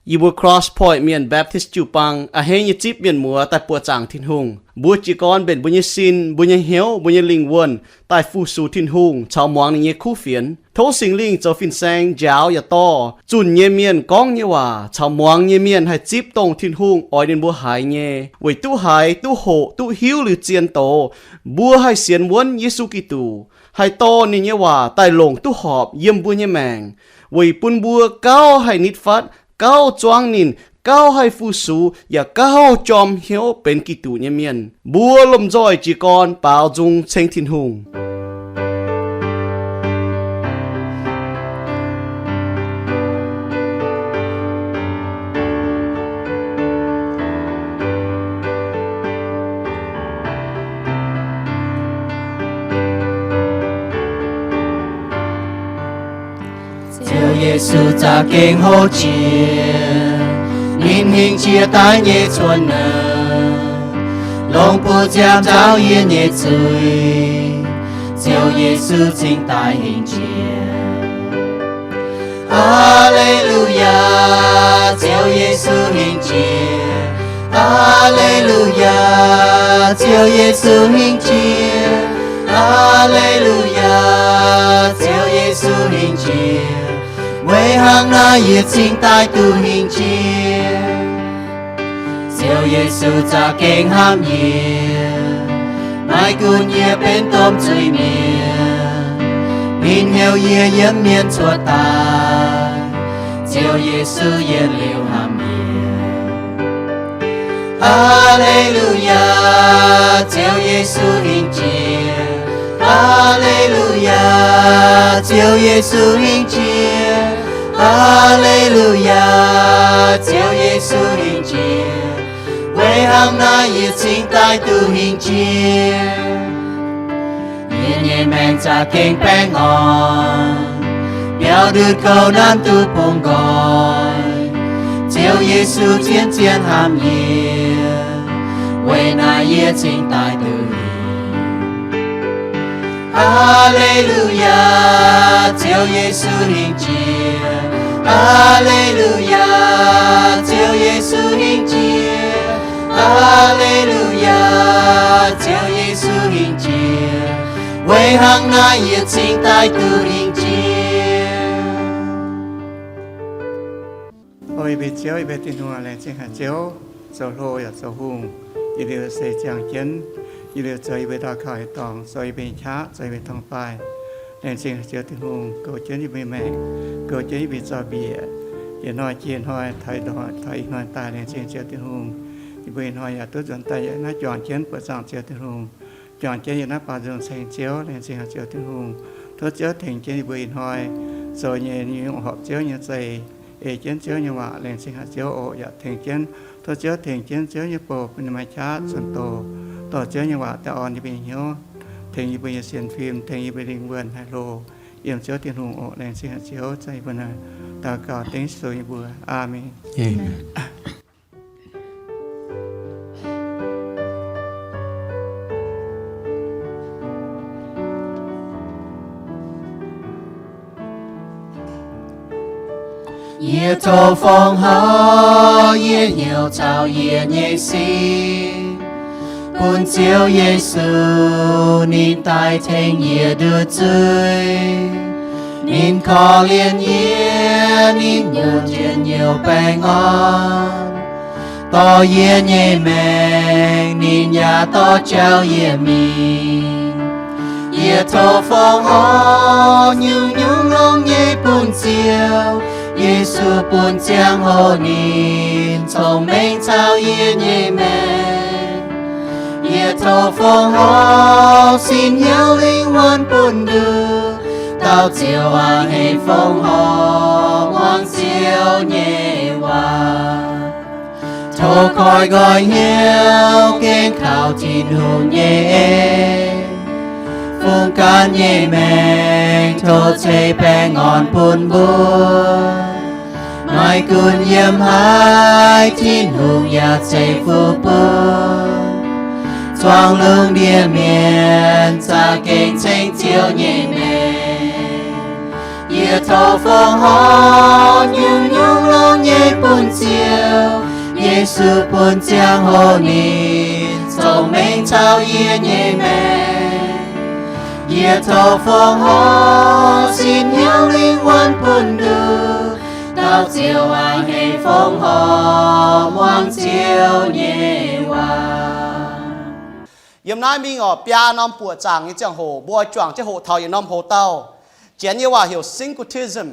Yie mbuo Cross Point Mienh Baptist jiu-baang a'hneiv nyei zipv mienh muoz daaih buoqc zaangc Tin-Hungh. Mbuo jiez gorn mbenc mbuo nyei sin, mbuo nyei hnyouv, mbuo nyei lingh wuonh daaih fu-sux Tin-Hungh caux muangx ninh nyei kuv fienx. Tov Singx Lingh zoux fin-saeng njaaux yaac dorh zunh nyei mienh gorngv nyei waac caux muangx nyei mienh haih zipv dongh Tin-Hungh oix ninh mbuo haiz nyei, weic duqv haiz, duqv hoqc, duqv hiuv liuz zien doz, mbuo haih sienx wuonv Yesu Giduc, haih dorh ninh nyei waac daaih longc duqv horpc yiem mbuo nyei maengc, weic bun mbuo gauh haih nitv fatv, gauh zuangv ninh, gauh haih fu-sux, yaac gauh jorm hnyouv benx Giduc nyei mienh. Mbuo lomh nzoih jiez gorn baaux nzung ceng Tin-Hungh. Ziouv Yesu za'gengh hlo jiex, ninh hingh jiex daaih nyei cuotv naaiv, longc buoz-nziaamv nzaaux yie nyei zuiz. Ziouv Yesu cingx daaih hingh jiex. Aa^le^lu^yaa, Ziouv Yesu hingh jiex. Aa^le^lu^yaa, Ziouv Yesu hingh jiex. Aa^le^lu^yaa, Ziouv Yesu hingh jiex. Weic hnangv naaiv yie cingx daaih duqv hingh jiex. Ziouv Yesu za'gengh hnamv yie, maiv gunv yie benx domh zuiz-mienh, ninh heuc yie yiem mienh cuotv daaih. Ziouv Yesu yietc liuz hnamv yie. Aa^le^lu^yaa, Ziouv Yesu hingh jiex. Aa^le^lu^yaa, Ziouv Yesu hingh jiex. Aa^le^lu^yaa, Ziouv Yesu hingh jiex. Weic hnangv naaiv yie cingx daaih duqv hingh jiex. Yie nyei maengc za'gengh baengh orn, biaux ndutv kouv nanv duqv bungx nqoi. Ziouv Yesu zien-zien hnamv yie, weic naaiv yie cingx daaih duqv hingh. Aa^le^lu^yaa, Ziouv Yesu hingh jiex. Aa^le^lu^yaa, Ziouv Yesu hingh jiex. Aa^le^lu^yaa, Ziouv Yesu hingh jiex. Weic hnangv naaiv yie cingx daaih duqv hingh jiex. O yie mbuo Ziouv, yie mbuo Tin-Hungh, laengz zingh haic Ziouv, zoux hlo yaac zoux hungh. Yietc liuz se ziangh jienv, yietc liuz zoux yie mbuo daux gaux nyei dorngx, zoux yie mbuo nyei qaqv, zoux yie mbuo nyei dorngx-baaih. Laengz zingh haic Ziouv Tin-Hungh, goux jienv yie mbuo nyei maengc, goux jienv yie mbuo nyei zorc-mbiec, yietc hnoi jiex hnoi, taux ih hnoi daaih. Laengz zingh Ziouv Tin-Hungh, yie mbuo ih hnoi yaac duqv nzuonx daaih yiem naaiv juangc jienv buoqc zaangc Ziouv Tin-Hungh, juangc jienv yiem naaiv baaux nzung ceng Ziouv. Laengz zingh haic Ziouv Tin-Hungh. Tov Ziouv tengx jienv yie mbuo ih hnoi zoux nyei nyungc horpc Ziouv nyei zeix, ei jienv Ziouv nyei waac. Laengz zingh haic Ziouv oc, yaac tengx jienv, tov Ziouv tengx jienv Ziouv nyei bou bun ninh maaih qaqv zunh doz, dorh Ziouv nyei waac daaih orn yie mbuo nyei hnyouv, tengx yie mbuo nyei sienx fim, tengx yie mbuo lingh wuonh haih hlo. Yiem Ziouv Tin-Hungh oc. Laengz zingh haic Ziouv, yie mbuo naaiv daux gaux dengv Yesu nyei mbuox. Aamen. Yie tov fongc horc yie hnyouv caux yie nyei sin, bun Ziouv Yesu ninh daaih tengx yie nduov zuiz. Ninh korv-lienh yie, ninh nyouc njien-youh baengh orn, dorh yie nyei maengc, ninh yaac dorh jauv yie mingh. Yie tov fongc horc nyungc-nyungc longx nyei bun Ziouv Yesu, bun ziangh hoc ninh cong-mengh caux yie nyei maengc. Yie tov fongc horc sin hnyouv lingh wuonh bun nduqc, dauh Ziouv aac, heh fongc horc muangx Ziouv nyei waac. Tov koi nqoi hnyouv gengh kaux Tin-Hungh nyei en, fungx ganh nyei maengc tov ceix baengh orn bun mbuo. Maiv gunv yiem haaix, Tin-Hungh yaac ceix fuqv bun. Zuangx lungh ndiev mienh za'gengh ceng Ziouv nyei maengc. Yie Yie tov fongc horc nyungc-nyungc longx nyei bun Ziouv. Yesu bun ziangh hoc ninh cong-mengh caux yie nyei maengc. Yie tov fongc horc sin hnyouv lingh wuonh bun nduqc, dauh Ziouv a'hneiv fongc horc muangx Ziouv nyei waac. Yiem naaiv mingh orqc, biaa norm buoqc zaangc nyei ziangh hoc, mbuo oix juangc jienv hoqc taux yietc norm hoc-dauh. Janx nyei waac heuc syncretism.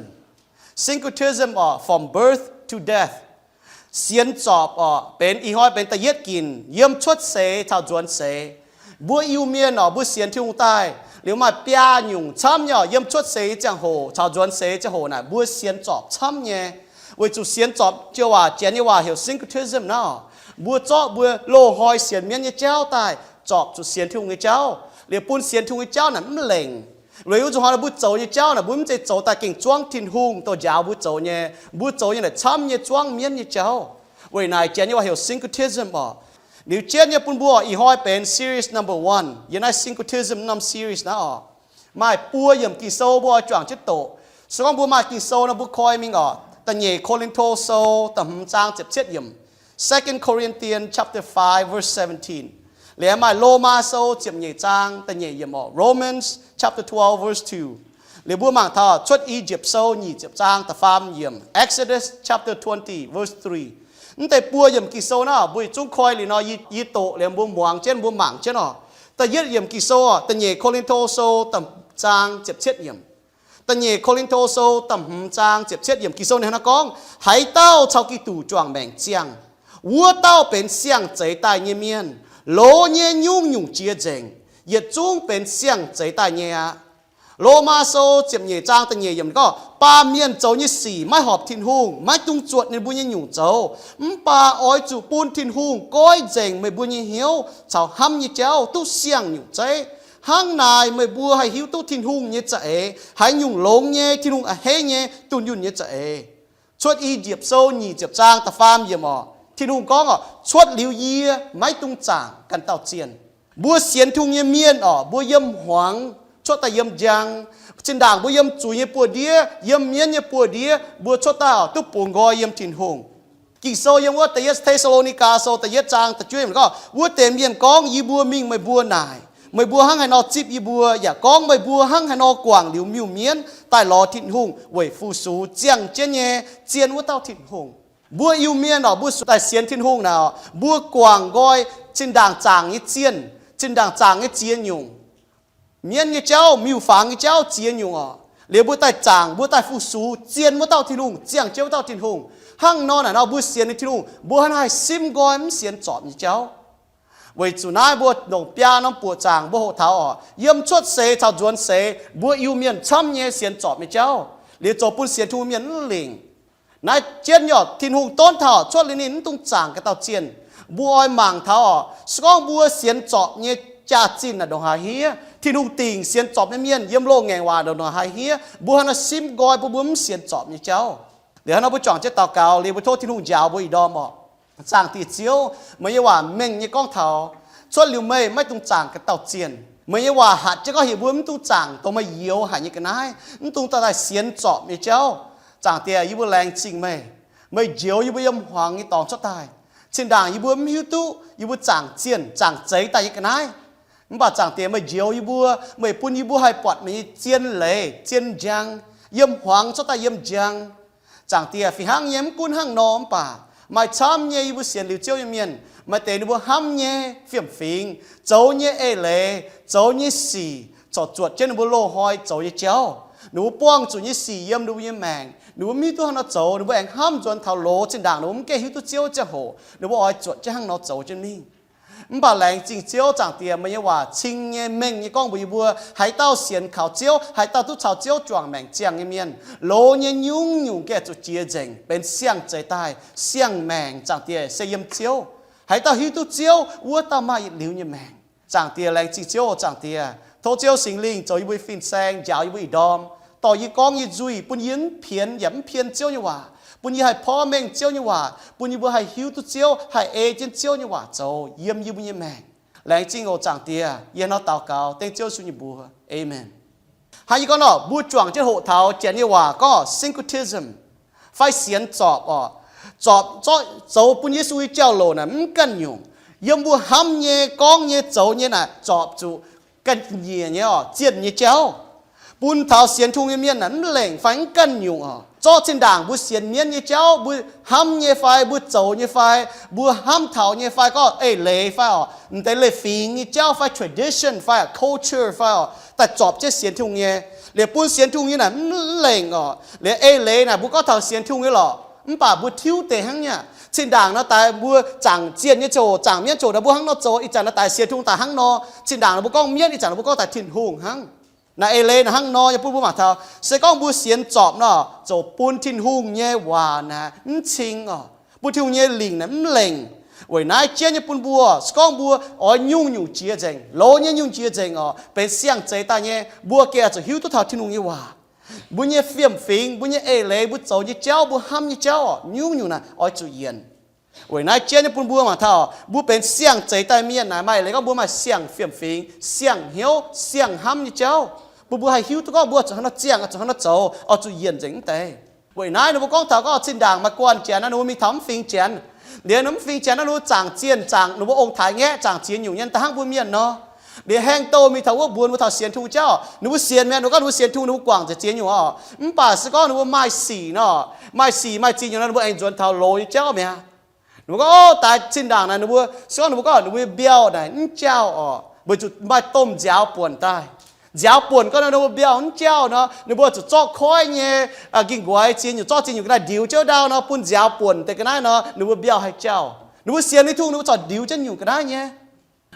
Syncretism orqc, from birth to death. Sienx zorpc orqc, benx ih hnoi benx da'yietv ginc yiem cuotv seix caux nzuonx seix. Mbuo Iu-Mienh orqc, mbuo sienx Tin-Hungh daaih liuz maaih biaa nyungc camv nyei orqc, yiem cuotv seix ziangh hoc caux nzuonx seix ziangh hoc naaic mbuo sienx zorpc camv nyei. Weic zuqc sienx zorpc joux waac, Janx nyei waac heuc syncretism naaiv orqc, mbuo zorqv mbuo loz-hnoi sienx mienv nyei jauv daaih zorpc zuqc sienx Tin-Hungh nyei jauv, liuz bun sienx Tin-Hungh nyei jauv naaic mv lengc. Weic wuov zuqc hnoi naaic mbuo zoux nyei jauv naaic mbuo mv zeiz zoux daaih gengh zuangv Tin-Hungh douh njaaux mbuo zoux nyei. Mbuo zoux nyei naaic camv nyei zuangv mienv nyei jauv. Weic naaic Janx nyei waac heuc syncretism orqc. Liuz jienv nyei bun mbuo ih hnoi benx series number one yiem naaiv syncretism norm series naaiv orqc. Maaih buo yiemc Ging-Sou mbuo oix juangc jienv doqc. Se gorngv mbuo maaih Ging-Sou nor mbuo koi mingh orqc, Da'nyeic Ko^lin^to Sou da'hmz zaang ziepc cietv yiemc, Second Corinthians chapter five verse seventeen. Liuz maaih Lomaa Sou ziepc nyeic zaang da'nyeic yiemc orqc, Romans chapter twelve verse two. Liuz mbuo mangc taux Cuotv I^yipv Sou nyic ziepc zaang da'faam yiemc, Exodus chapter twenty verse three. Mv deix buo yiemc Ging-Sou naaiv mbuo yietc zungv koi liuz nor, yie, yie doqc liuz mbuo muangx jienv, mbuo mangc jienv orqc. Da'yietv yiemc Ging-Sou orqc, Da'nyeic Ko^lin^to Sou da'hmz zaang ziepc cietv yiemc. Da'nyeic Ko^lin^to Sou da'hmz zaang ziepc cietv yiemc Ging-Sou ninh hnangv naaiv gorngv, haaix dauh caux Giduc juangc maengc ziangh, wuov dauh benx siang-zeix daaih nyei mienh. Loz nyei nyungc-nyungc jiex nzengc, yietc zungv benx siang-zeix daaih nyei aqv. Lomaa Sou ziepc nyeic zaang da'nyeic yiemc gorngv, baamh mienh zoux nyei sic maiv horpc Tin-Hungh, maiv dungx zuotc ninh mbuo nyei nyungc zoux. Mv baac oix zuqc bun Tin-Hungh goiv nzengc meih mbuo nyei hnyouv caux hnamv nyei jauv duqv siang-nyungc zeiv. Hnangv naaic meih mbuo haih hiuv duqv Tin-Hungh nyei za'eix, haaix nyungc longx nyei, Tin-Hungh a'hneiv nyei, dunh yunh nyei za'eix. Cuotv I^yipv Sou nyic ziepc zaang da'faam yiemc orqc, Tin-Hungh gorngv orqc, cuotv liuz yie maiv dungx zaangc ganh dauh zienh. Mbuo sienx Tin-Hungh nyei mienh orqc, mbuo yiem hmuangx cuotv daaih yiem njang. Zinh ndaangc mbuo yiem zuiz nyei buoz-ndiev, yiem mienv nyei buoz-ndiev, mbuo cuotv daaih orqc duqv bungx nqoi yiem Tin-Hungh. Ging-Sou yiem wuov Da'yietv Te^saa^lo^ni^gaa Sou da'yietv zaang da'juov yiemc gorngv, wuov deix mienh gorngv yie mbuo mingh meih mbuo naaic, meih mbuo hnangv haaix nor zipv yie mbuo, yaac gorngv meih mbuo hnangv haaix nor guangc liuz miuc-mienv daaih lorz Tin-Hungh weic fu-sux ziangh jienv nyei zien wuov dauh Tin-Hungh. Mbuo Iu-Mienh orqc, mbuo daaih sienx Tin-Hungh naaic orqc, mbuo guangc nqoi zinh ndaangc zaangc nyei zienh, zinh ndaangc zaangc nyei ziex nyungc. Mienv nyei jauv, miuc-fangx nyei jauv ziex nyungc orqc. Liuz mbuo daaih zaangc, mbuo daaih fu-sux zien wuov dauh Tin-Hungh, ziangh jienv wuov dauh Tin-Hungh. Hnangv nor naaic nor mbuo sienx nyei Tin-Hungh, mbuo hnangv haih simv nqoi mv sienx zorpc nyei jauv. Weic zuqc naaiv mbuo longc biaa norm buoqc zaangc mbuo hoqc taux orqc, yiem cuotv seix caux nzuonx seix mbuo Iu-Mienh camv nyei sienx zorpc nyei jauv, liuz zoux bun sienx Tin-Hungh mienh mv lingc. Naaiv jienv nyei orqc, Tin-Hungh donv taux cuotv liuz ninh mv dungx zaangc ganh dauh zienh. Mbuo oix mangc taux orqc, se gorngv mbuo sienx zorpc nyei jaax-zinh naaic ndongc haaix hniev, Tin-Hungh dingc sienx zorpc nyei mienh yiem loz-ngaengc waac ndongc haaix hniev, mbuo hnangv naaiv simv nqoi bun mbuo mv sienx zorpc nyei jauv. Liuz hnangv nor mbuo juangc jienv daux gaux liuz mbuo tov Tin-Hungh njaaux mbuo ih ndorm orqc. Zaangc Diex Ziouv, meih nyei waac mengh nyei gorngv taux, cuotv liuz meih maiv dungx zaangc ganh dauh zienh. Meih nyei waac hatc jienv gorngv heuc mbuo mv dungx zaangc dongh meih youx haic nyei ga'naaiv, mv dungx daaih daaih sienx zorpc nyei jauv. Zaangc Diex, yie mbuo laengz zingh meih. Meih njoux yie mbuo yiem hmuangx nyei dorngx cuotv daaih. Zinh ndaangc yie mbuo mv hiuv duqv yie mbuo zaangc zienh zaangc zeix daaih nyei ga'naaiv. Mv baac Zaangc Diex, meih njoux yie mbuo, meih bun yie mbuo haih buatc meih nyei zien leiz zien njang, yiem hmuangx cuotv daaih yiem njang. Zaangc Diex, fih hnangv nyei mv gunv hnangv nor mv baac maaih camv nyei yie mbuo sienx liuz Ziouv nyei mienh, maaih deix ninh mbuo hnamv nyei fiem-fingx, zoux nyei eix leiz, zoux nyei sic corc zuotc jienv ninh mbuo loz-hnoi zoux nyei jauv. Ninh mbuo buangh zuqc nyei sic yiem ninh mbuo nyei maengc, ninh mbuo mv hiuv duqv haaix nor zoux, ninh mbuo aengx hnamv nzuonx taux loz zinh ndaangc ninh mbuo mv gaengh hiuv duqv Ziouv ziangh hoc ninh mbuo oix zuotc jienv hnangv nor zoux jienv mingh. Mv baac laengz zingh Ziouv Zaangc Diex, meih nyei waac cing nyei mengh nyei gorngv mbuox yie mbuo, haaix dauh sienx kaux Ziouv, haaix dauh duqv caux Ziouv juangc maengc ziangh nyei mienh, loz nyei nyungc-nyungc gengh zuqc jiex nzengc benx siang-zeix daaih, siang-maengc. Zaangc Diex, se yiem Ziouv. Haaix dauh hiuv duqv Ziouv, wuov dauh maaih yietc liuz nyei maengc. Zaangc Diex, laengz zingh Ziouv oc. Zaangc Diex, tov Ziouv Singx Lingh zoux yie mbuo fin-saeng, njaaux yie mbuo ih ndorm, dorh yie gorngv yie nzuih, bun yie mv pienx yaac mv pien Ziouv nyei waac, bun yie haih porv mengh Ziouv nyei waac, bun yie mbuo haih hiuv duqv Ziouv, haih ei jienv Ziouv nyei waac zoux yiem yie mbuo nyei maengc. Laengz zingh oc Zaangc Diex. Yie hnangv nor daux gaux dengv Ziouv Yesu nyei mbuox. Aamen. Hnangv yie gorngv nor, mbuo juangc jienv hoqc taux janx nyei waac gorngv syncretism, fai sienx zorpc oc. Zorpc zorqv zoux bun Yesu nyei jauv-louc naaic mv ganh nyungc. Yiem mbuo hnamv nyei, gorngv nyei, zoux nyei naaic zorpc zuqc ga'nyiec nyei oc, zienh nyei jauv, bun taux sienx Tin-Hungh nyei mienh naaic mv lengc fai mv ganh nyungc oc. Zorqv zinh ndaangc mbuo sienx mienv nyei jauv, mbuo hnamv nyei fai mbuo zoux nyei fai mbuo hnamv taux nyei fai gorngv eix leiz fai oc, m'deix leiz-fingx nyei jauv fai tradition fai culture fai oc, daaih zorpc jienv sienx Tin-Hungh nyei, liuz bun sienx Tin-Hungh nyei naaic mv lengc oc. Liuz eix leiz naaic mbuo gorngv taux sienx Tin-Hungh nyei lorqc, mv baac mbuo tiuv deix hnangv nyei. Zinh ndaangc nor daaix mbuo zaangc zienh nyei ziangh hoc, zaangc mienv ziangh hoc naaic mbuo hnangv nor zoux, ih zanc nor daaix sienx Tin-Hungh daaih hnangv nor. Zinh ndaangc nor mbuo gorngv mienv, ih zanc nor mbuo gorngv daaih Tin-Hungh hnangv. Naaiv eix leiz naaic hnangv nor nyei bun mbuo mangc taux, se gorngv mbuo sienx zorpc nor, zoux bun Tin-Hungh nyei waac naaic mv cing oc, bun Tin-Hungh nyei lingc naaic mv lengc. Weic naaiv jienv nyei bun mbuo, se gorngv mbuo oix nyungc-nyungc jiex nzengc, loz nyei nyungc jiex nzengc oc, benx siang-zeix daaih nyei, mbuo gengh zuqc hiuv duqv taux Tin-Hungh nyei waac. Mbuo nyei fiem-fingx, mbuo nyei eix leiz, mbuo zoux nyei jauv, mbuo hnamv nyei jauv, nyungc-nyungc naaic oix zuqc yienc. Weic naaiv jienv nyei bun mbuo mangc taux, mbuo benx siang-zeix daaih mienh naaic, maaih eix leiz gorngv mbuo maaih siang fiem-fingx, siang hnyouv, siang hnamv nyei jauv, bun mbuo haih hiuv duqv gorngv mbuo zuqc hnangv nor ziangh, zuqc hnangv nor zoux, oix zuqc yienc nzengc mv deix. Weic naaiv ninh mbuo gorngv taux gorngv zinh ndaangc maaih guanh janx naaic, ninh mbuo mingh taux mv fingx janx. Liuz ninh mv fingx janx naaic, ninh mbuo zaangc zienh, zaangc ninh mbuo ong-taaix ngaeqv, zaangc ziex nyungc nyei daaih hnangv mbuo mienh nor. Liuz hengx douh mingh taux wuov mbuonx, mbuo taux sienx Tin-Hungh jauv, ninh mbuo sienx mi'aqv. Ninh mbuo gorngv ninh mbuo sienx Tin-Hungh, ninh mbuo guangc nzengc ziex nyungc oc. Mv baac se gorngv ninh mbuo maaih sic nor, maaih sic maaih ziex nyungc nor, ninh mbuo aengx nzuonx taux loz nyei jauv mi'aqv. Ninh mbuo gorngv, o, daaix zinh ndaangc naaic ninh mbuo, se gorngv ninh mbuo gorngv ninh mbuo mbiauh naaic mv jauh oc, weic zuqc maaih domh nziaaux buonc daaih. Nziaaux buonc gorngv nor ninh mbuo mbiauh mv jauh nor, ninh mbuo zuqc zorqv koiv nyei, aa, ging-nqoix ziex nyungc, zorqv ziex nyungc ga'naaiv ndiux jienv ndau nor, bun nziaaux buonc deix ga'naaiv nor, ninh mbuo mbiauh haih jauh. Ninh mbuo sienx Tin-Hungh, ninh mbuo corc ndiux jienv nyungc ga'naaiv nyei.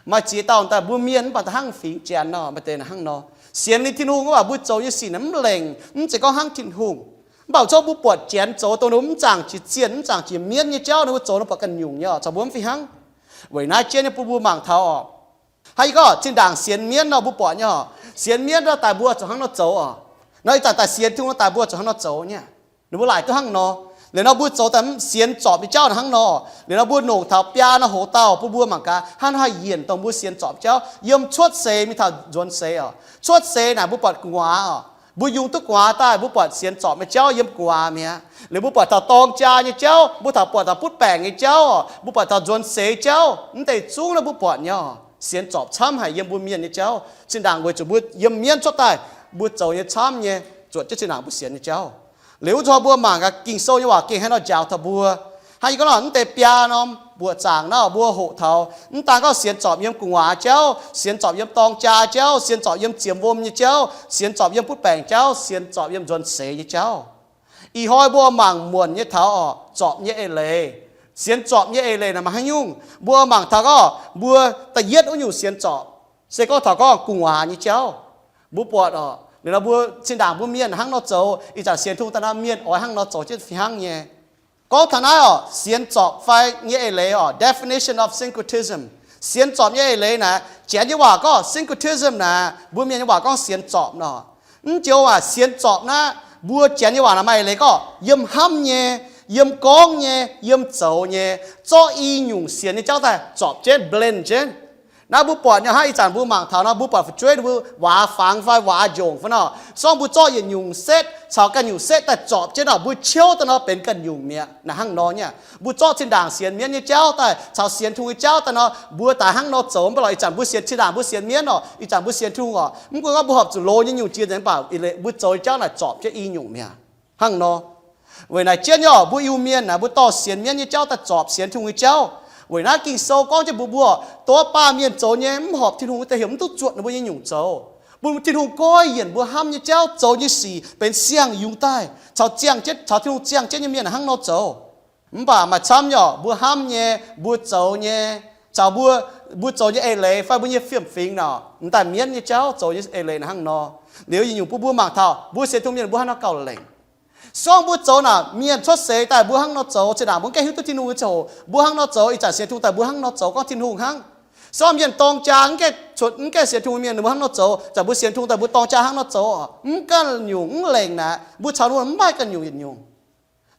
Maaih ziex dauh daaih mbuo mienh mv baac daaih hnangv fingx janx nor, maaih deix naaic hnangv nor. Sienx liuz Tin-Hungh mv baac mbuo zoux nyei sic naaic mv lengc, mv zeiz gorngv hnangv Tin-Hungh. Mv baac zorqv mbuo buatc janx zoux dongh ninh mbuo mv zaangc jiex zienh, mv zaangc jiex mienv nyei jauv, ninh mbuo zoux ninh buatc ganh nyungc nyei oc, caux mbuo mv fih hnangv. Weic naaiv jienv nyei bun mbuo mangc taux oc. Hnangv yie gorngv zinh ndaangc sienx mienv nor mbuo buatc nyei oc. Sienx mienv nor daaih mbuo zuqc hnangv nor zoux oc. Nor ih zanc daaih sienx Tin-Hungh nor daaih mbuo zuqc hnangv nor zoux nyei. Ninh mbuo laaic duqv hnangv nor. Liuz nor mbuo zoux daaih sienx zorpc nyei jauv naaic hnangv nor. Liuz nor mbuo nongc taux biaa nor hoz dauh bun mbuo mangc gaax hnangv haaix yienc dongh mbuo sienx zorpc jauv yiem cuotv seix mingh taux nzuonx seix oc. Cuotv seix naaic mbuo buatc gu'nguaaz oc. Mbuo yungz duqv gu'nguaaz daaih mbuo buatc sienx zorpc nyei jauv yiem gu'nguaaz mi'aqv. Liuz mbuo buatc taux dorng jaa nyei jauv, mbuo taux buatc taux butv baengc nyei jauv, mbuo buatc taux nzuonx seix jauv, mv deix zungv naaiv mbuo buatc nyei oc. Sienx zorpc camv haic yiem mbuo mienh nyei jauv. Zinh ndaangc weic zuqc mbuo yiem mienv cuotv daaih, mbuo zoux nyei camv nyei, zuotc jienv zinh ndaangc mbuo sienx nyei jauv. Liuz wuov nzunc mbuo mangc gaax Ging-Sou nyei waac gengh haaix nor njaaux taux mbuo. Hnangv yie gorngv nor, mv deix biaa norm buoqc zaangc naaiv mbuo hoqc taux, mv daan gorngv sienx zorpc yiem gu'nguaaz jauv, sienx zorpc yiem dorng jaa jauv, sienx zorpc yiem ziemx wuom nyei jauv, sienx zorpc yiem butv baengc jauv, sienx zorpc yiem nzuonx seix nyei jauv. Ih hnoi mbuo mangc muonc nyei taux oc, zorpc nyei eix leiz. Sienx zorpc nyei eix leiz naaic maaih haaix nyungc? Mbuo mangc taux gorngv mbuo da'yietv wuov nyungc sienx zorpc, se gorngv taux gorngv gu'nguaaz nyei jauv. Mbuo buatc oc, liuz nor mbuo zinh ndaangc mbuo mienh hnangv nor zoux, ih zanc sienx Tin-Hungh daaih nor mienh oix hnangv nor zoux jienv fih hnangv nyei. Gorngv taux naaiv oc, sienx zorpc fai nyei eix leiz oc, definition of syncretism. Sienx zorpc nyei eix leiz naaic, Janx nyei waac gorngv syncretism naaic, mbuo Mienh nyei waac gorngv sienx zorpc nor. Mv joux waac sienx zorpc naaiv, mbuo Janx nyei waac naaic maaih eix leiz gorngv yiem hnamv nyei, yiem gorngv nyei, yiem zoux nyei, zorqv i nyungc sienx nyei jauv daaih zorpc jienv, blend jienv. Naaiv mbuo buatc nyei hnangv ih zanc mbuo mangc taux nor, mbuo buatc fu'jueiv ninh mbuo waac fangx fai waac njongc fai nor, se gorngv mbuo zorqv yietc nyungc setv caux ganh nyungc setv daaih zorpc jienv nor, mbuo ciouv daaih nor benx ganh nyungc mi'aqv. Naaic hnangv nor nyei. Mbuo zorqv zinh ndaangc sienx mienv nyei jauv daaih caux sienx Tin-Hungh nyei jauv daaih nor, mbuo daaih hnangv nor zoux. Mv baac lorqc ih zanc mbuo sienx zinh ndaangc mbuo sienx mienv oc, ih zanc mbuo sienx Tin-Hungh oc, mv gunv gorngv mbuo horpc zuqc loz nyei nyungc jiex nzengc, mv baac mbuo zoux nyei jauv naaic zorpc jienv i nyungc mi'aqv. Hnangv nor. Weic naaic jienv nyei oc, mbuo Iu-Mienh naaic mbuo dorh sienx mienv nyei jauv daaih zorpc sienx Tin-Hungh nyei jauv. Weic naaiv Ging-Sou gorngv jienv mbuox mbuo, dongh wuov baamh mienh zoux nyei mv horpc Tin-Hungh wuov deix heuc mv duqv zuotc ninh mbuo nyei nyungc zoux. Bun Tin-Hungh goiv yienc mbuo hnamv nyei jauv, zoux nyei sic benx siang-yungz daaih caux ziangh jienv, caux Tin-Hungh ziangh jienv nyei mienh hnangv nor zoux. Mv baac maaih camv nyei oc, mbuo hnamv nyei, mbuo zoux nyei, caux mbuo, mbuo zoux nyei eix leiz fai mbuo nyei fiem-fingx nor, m'daaih mienv nyei jauv zoux nyei eix leiz naaic hnangv nor. Liuz yietc nyungc bun mbuo mangc taux mbuo sienx Tin-Hungh mienh mbuo hnangv nor gauh lengc. Se gorngv mbuo zoux naaic, mienh cuotv seix daaih mbuo hnangv nor zoux, zinh ndaangc mbuo gaengh hiuv duqv Tin-Hungh nyei ziangh hoc mbuo hnangv nor zoux, ih zanc sienx Tin-Hungh daaih mbuo hnangv nor zoux, gorngv Tin-Hungh hnangv. Se gorngv mienh dorng jaa mv gaengh cuotv, mv gaengh sienx Tin-Hungh mienh ninh mbuo hnangv nor zoux, zanc mbuo sienx Tin-Hungh daaih mbuo dorng jaa hnangv nor zoux, mv ganh nyungc mv lengc naaic, mbuo caux ninh mbuo mv maaih ganh nyungc yietc nyungc.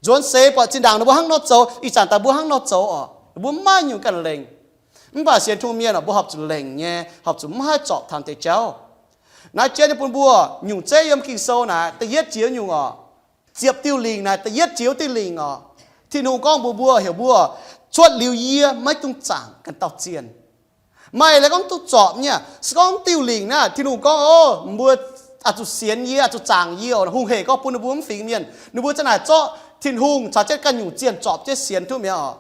Nzuonx seix buatc zinh ndaangc ninh mbuo hnangv nor zoux, ih zanc daaih mbuo hnangv nor zoux oc, ninh mbuo mv maaih nyungc ganh lengc. Mv baac sienx Tin-Hungh mienh oc, mbuo horpc zuqc lengc nyei, horpc zuqc mv haih zorpc taux deix jauv. Naaiv jienv nyei bun mbuo nyungc zeiv yiem Ging-Sou naaic da'yietv jiex nyungc oc. Ziepc diuh lingc naaic da'yietv jiex diuh lingc oc. Tin-Hungh gorngv mbuox mbuo, heuc mbuo, cuotv liuz yie maiv dungx zaangc ganh dauh zienh. Maaih eix leiz gorngv duqv zorpc nyei. Se gorngv diuh lingc naaiv, Tin-Hungh gorngv, o, mbuo oix zuqc sienx yie, oix zuqc zaangc yie oc. Hungh hec gorngv bun ninh mbuo mv fingx mienh, ninh mbuo za'naaic zorqv Tin-Hungh caux jienv ganh nyungc zienh zorpc jienv sienx duqv mi'aqv oc.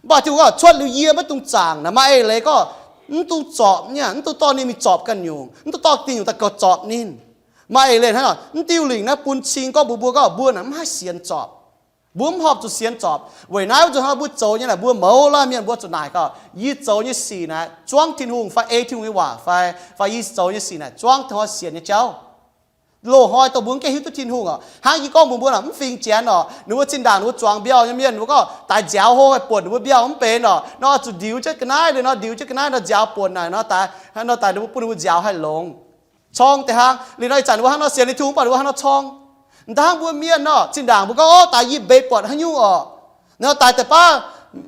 Mv baac Tin-Hungh gorngv cuotv liuz yie maiv dungx zaangc naaic, maaih eix leiz gorngv mv dungx zorpc nyei, mv dungx dorh ninh mingh zorpc ganh nyungc, mv dungx dorh ganh nyungc daaih goux zorpc ninh. Maaih eix leiz hnangv nor, mv diuh lingc naaiv bun cing gorngv mbuox mbuo gorngv mbuo naaic mv haih sienx zorpc. Mbuo mv horpc zuqc sienx zorpc. Weic naaiv wuov nzunc hnoi mbuo zoux nyei naaic, mbuo mouz laanh mienh mbuo zuqc naaic gorngv, yie zoux nyei sic naaic zuangv Tin-Hungh fai ei Tin-Hungh nyei waac fai, fai yie zoux nyei sic naaic zuangv taux sienx nyei jauv. Loz-hnoi dongh mbuo mv gaengh hiuv duqv Tin-Hungh oc. Hnangv yie gorngv mbuox mbuo naaic, mv fingx janx oc, ninh mbuo zinh ndaangc ninh mbuo zuangx mbiauh nyei mienh, ninh mbuo gorngv daaix nziaaux hlo haih buonc ninh mbuo mbiauh mv benx oc. Nor oix zuqc ndiux jienv ga'naaiv, liuz nor ndiux jienv ga'naaiv nor nziaaux buonc naaic nor daaix, nor daaix ninh mbuo bun ninh mbuo nziaaux haih longx. Corng deix hnangv. Liuz nor ih zanc ninh mbuo hnangv nor sienx Tin-Hungh, mv baac ninh mbuo hnangv nor corng. Da'hnangv mbuo mienh nor, zinh ndaangc mbuo gorngv, o, daaix yie mbeix buatc haaix nyungc oc, nor daaix deix baav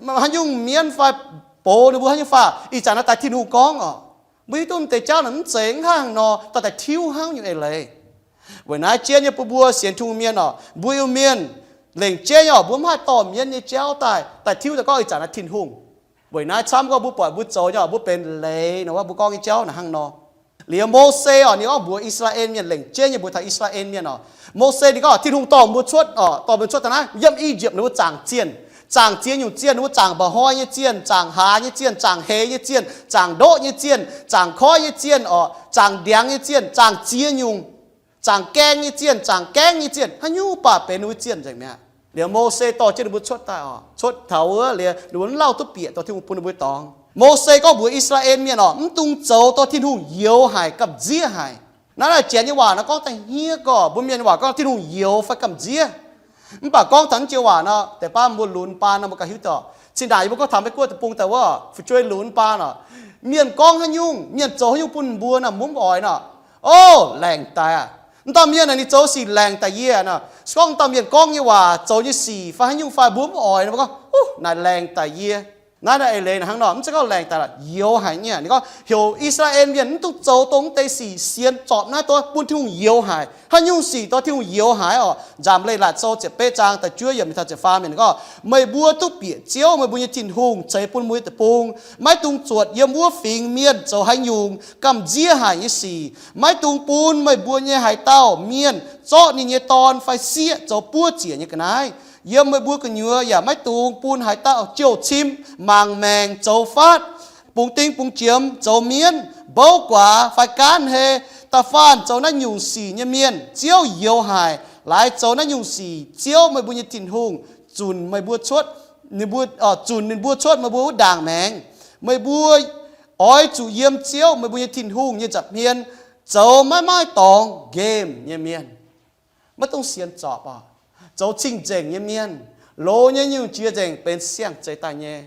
haaix nyungc mienv fai box ninh mbuo haaix nyungc faah, ih zanc naaiv daaih Tin-Hungh gorngv oc. Mbuo hiuv duqv deix jauv naaic mv zeiz hnangv nor, dorh daaih tiuv hnangv nyungc eix leiz. Weic naaiv jienv nyei bun mbuo sienx Tin-Hungh mienh oc, mbuo Iu-Mienh lengc jeiv nyei oc, mbuo mv haih dorh mienv nyei jauv daaih, daaih tiuv daaih gorngv ih zanc naaiv Tin-Hungh. Weic naaiv camv gorngv mbuo buatc mbuo zoux nyei oc, mbuo benx leiz nor, mbuo gorngv nyei jauv naaic hnangv nor. Liuz Mose oc, ninh gorngv mbuox I^saa^laa^en Mienh, lengc jeiv nyei mbuox taux I^saa^laa^en Mienh oc, Mose ninh gorngv Tin-Hungh dorh mbuo cuotv oc, dorh mbuo cuotv daaih naaiv yiem I^yipv ninh mbuo zaangc zienh, zaangc ziex nyungc zienh, ninh mbuo zaangc mba'hnoi nyei zienh, zaangc hlaax nyei zienh, zaangc hleix nyei zienh, zaangc ndoqv nyei zienh, zaangc koiv nyei zienh oc, zaangc ndiangx nyei zienh, zaangc ziex nyungc, zaangc gaeng nyei zienh, zaangc gaengv nyei zienh, haaix nyungc baac benx ninh mbuo zienh nzengc mi'aqv. Liuz Mose dorh jienv ninh mbuo cuotv daaih oc, cuotv taux wuov liuz ninh mbuo mv lauh duqv bieqc dorh Tin-Hungh bun ninh mbuo dorngx. Mose gorngv mbuox I^saa^laa^en Mienh oc, mv dungx zoux dorh Tin-Hungh youx haic gamh nziev haic. Naaiv naaic Janx nyei waac nor gorngv daaih hniev gorx, mbuo Mienh nyei waac gorngv Tin-Hungh youx fai gamh nziev. Mv baac gorngv taux naaiv joux waac nor, deix baav mbuo lunx baan nor mbuo ganh hiuv duqv. Zinh ndaangc yie mbuo gorngv taux Meiv-Guoqv deic-bung daaih wuov fu'jueiv lunx baan oc, mienh gorngv haaix nyungc, mienh zoux haaix nyungc bun mbuo nor, mbuo mv oix nor, o, laengc daic aqv. Mv dauh mienh naaic ninh zoux sic laengc daic yie nor. Se gorngv mv dauh mienh gorngv nyei waac, zoux nyei sic fai haaix nyungc fai mbuo mv oix nor, mbuo gorngv, o, naaic laengc daic yie. Naaiv naaiv eix leiz naaic hnangv nor, mv zeiz gorngv laengc daic lorqc, youx haic nyei. Ninh gorngv heuc I^saa^laa^en Mienh mv dungx zoux dongh mv deix sic, sienx zorpc naaiv dorh bun Tin-Hungh youx haic. Haaix nyungc sic dorh Tin-Hungh youx haic oc? Nzamc Leiz-Latc Sou ziepc betv zaang da'juov yiemc mingh taux ziepc faam yiemc gorngv, meih mbuo duqv bieqc Ziouv, meih mbuo nyei Tin-Hungh, ceix bun meih mbuo nyei deic-bung. Maiv dungx zuotc yiem wuov fingx mienh zoux haaix nyungc gamh nziev haic nyei sic. Maiv dungx bun meih mbuo nyei haaix dauh mienh zorqv ninh nyei dorn fai sieqv zoux buov ziec nyei ga'naaiv. Yiem meih mbuo gu'nyuoz yaac maiv dungx bun haaix dauh jouh cim, mangc maengc, zoux faatv, bungx ding bungx jiemx, zoux mienv, mbouv guaax fai gaanv hei, da'faanh zoux naaiv nyungc sic nyei mienh Ziouv youx haic. Laaix zoux naaiv nyungc sic Ziouv, meih mbuo nyei Tin-Hungh, zunc meih mbuo cuotv, ninh mbuo, zunc ninh mbuo cuotv meih mbuo wuov ndaangc maengx. Meih mbuo oix zuqc yiem Ziouv, meih mbuo nyei Tin-Hungh, nyei nza'hmien zoux maiv maaih dorngx nqemh nyei mienh. Maiv dungx sienx zorpc oc. Zoux cing-nzengc nyei mienh, loz nyei nyungc jiex nzengc benx siang-zeix daaih nyei.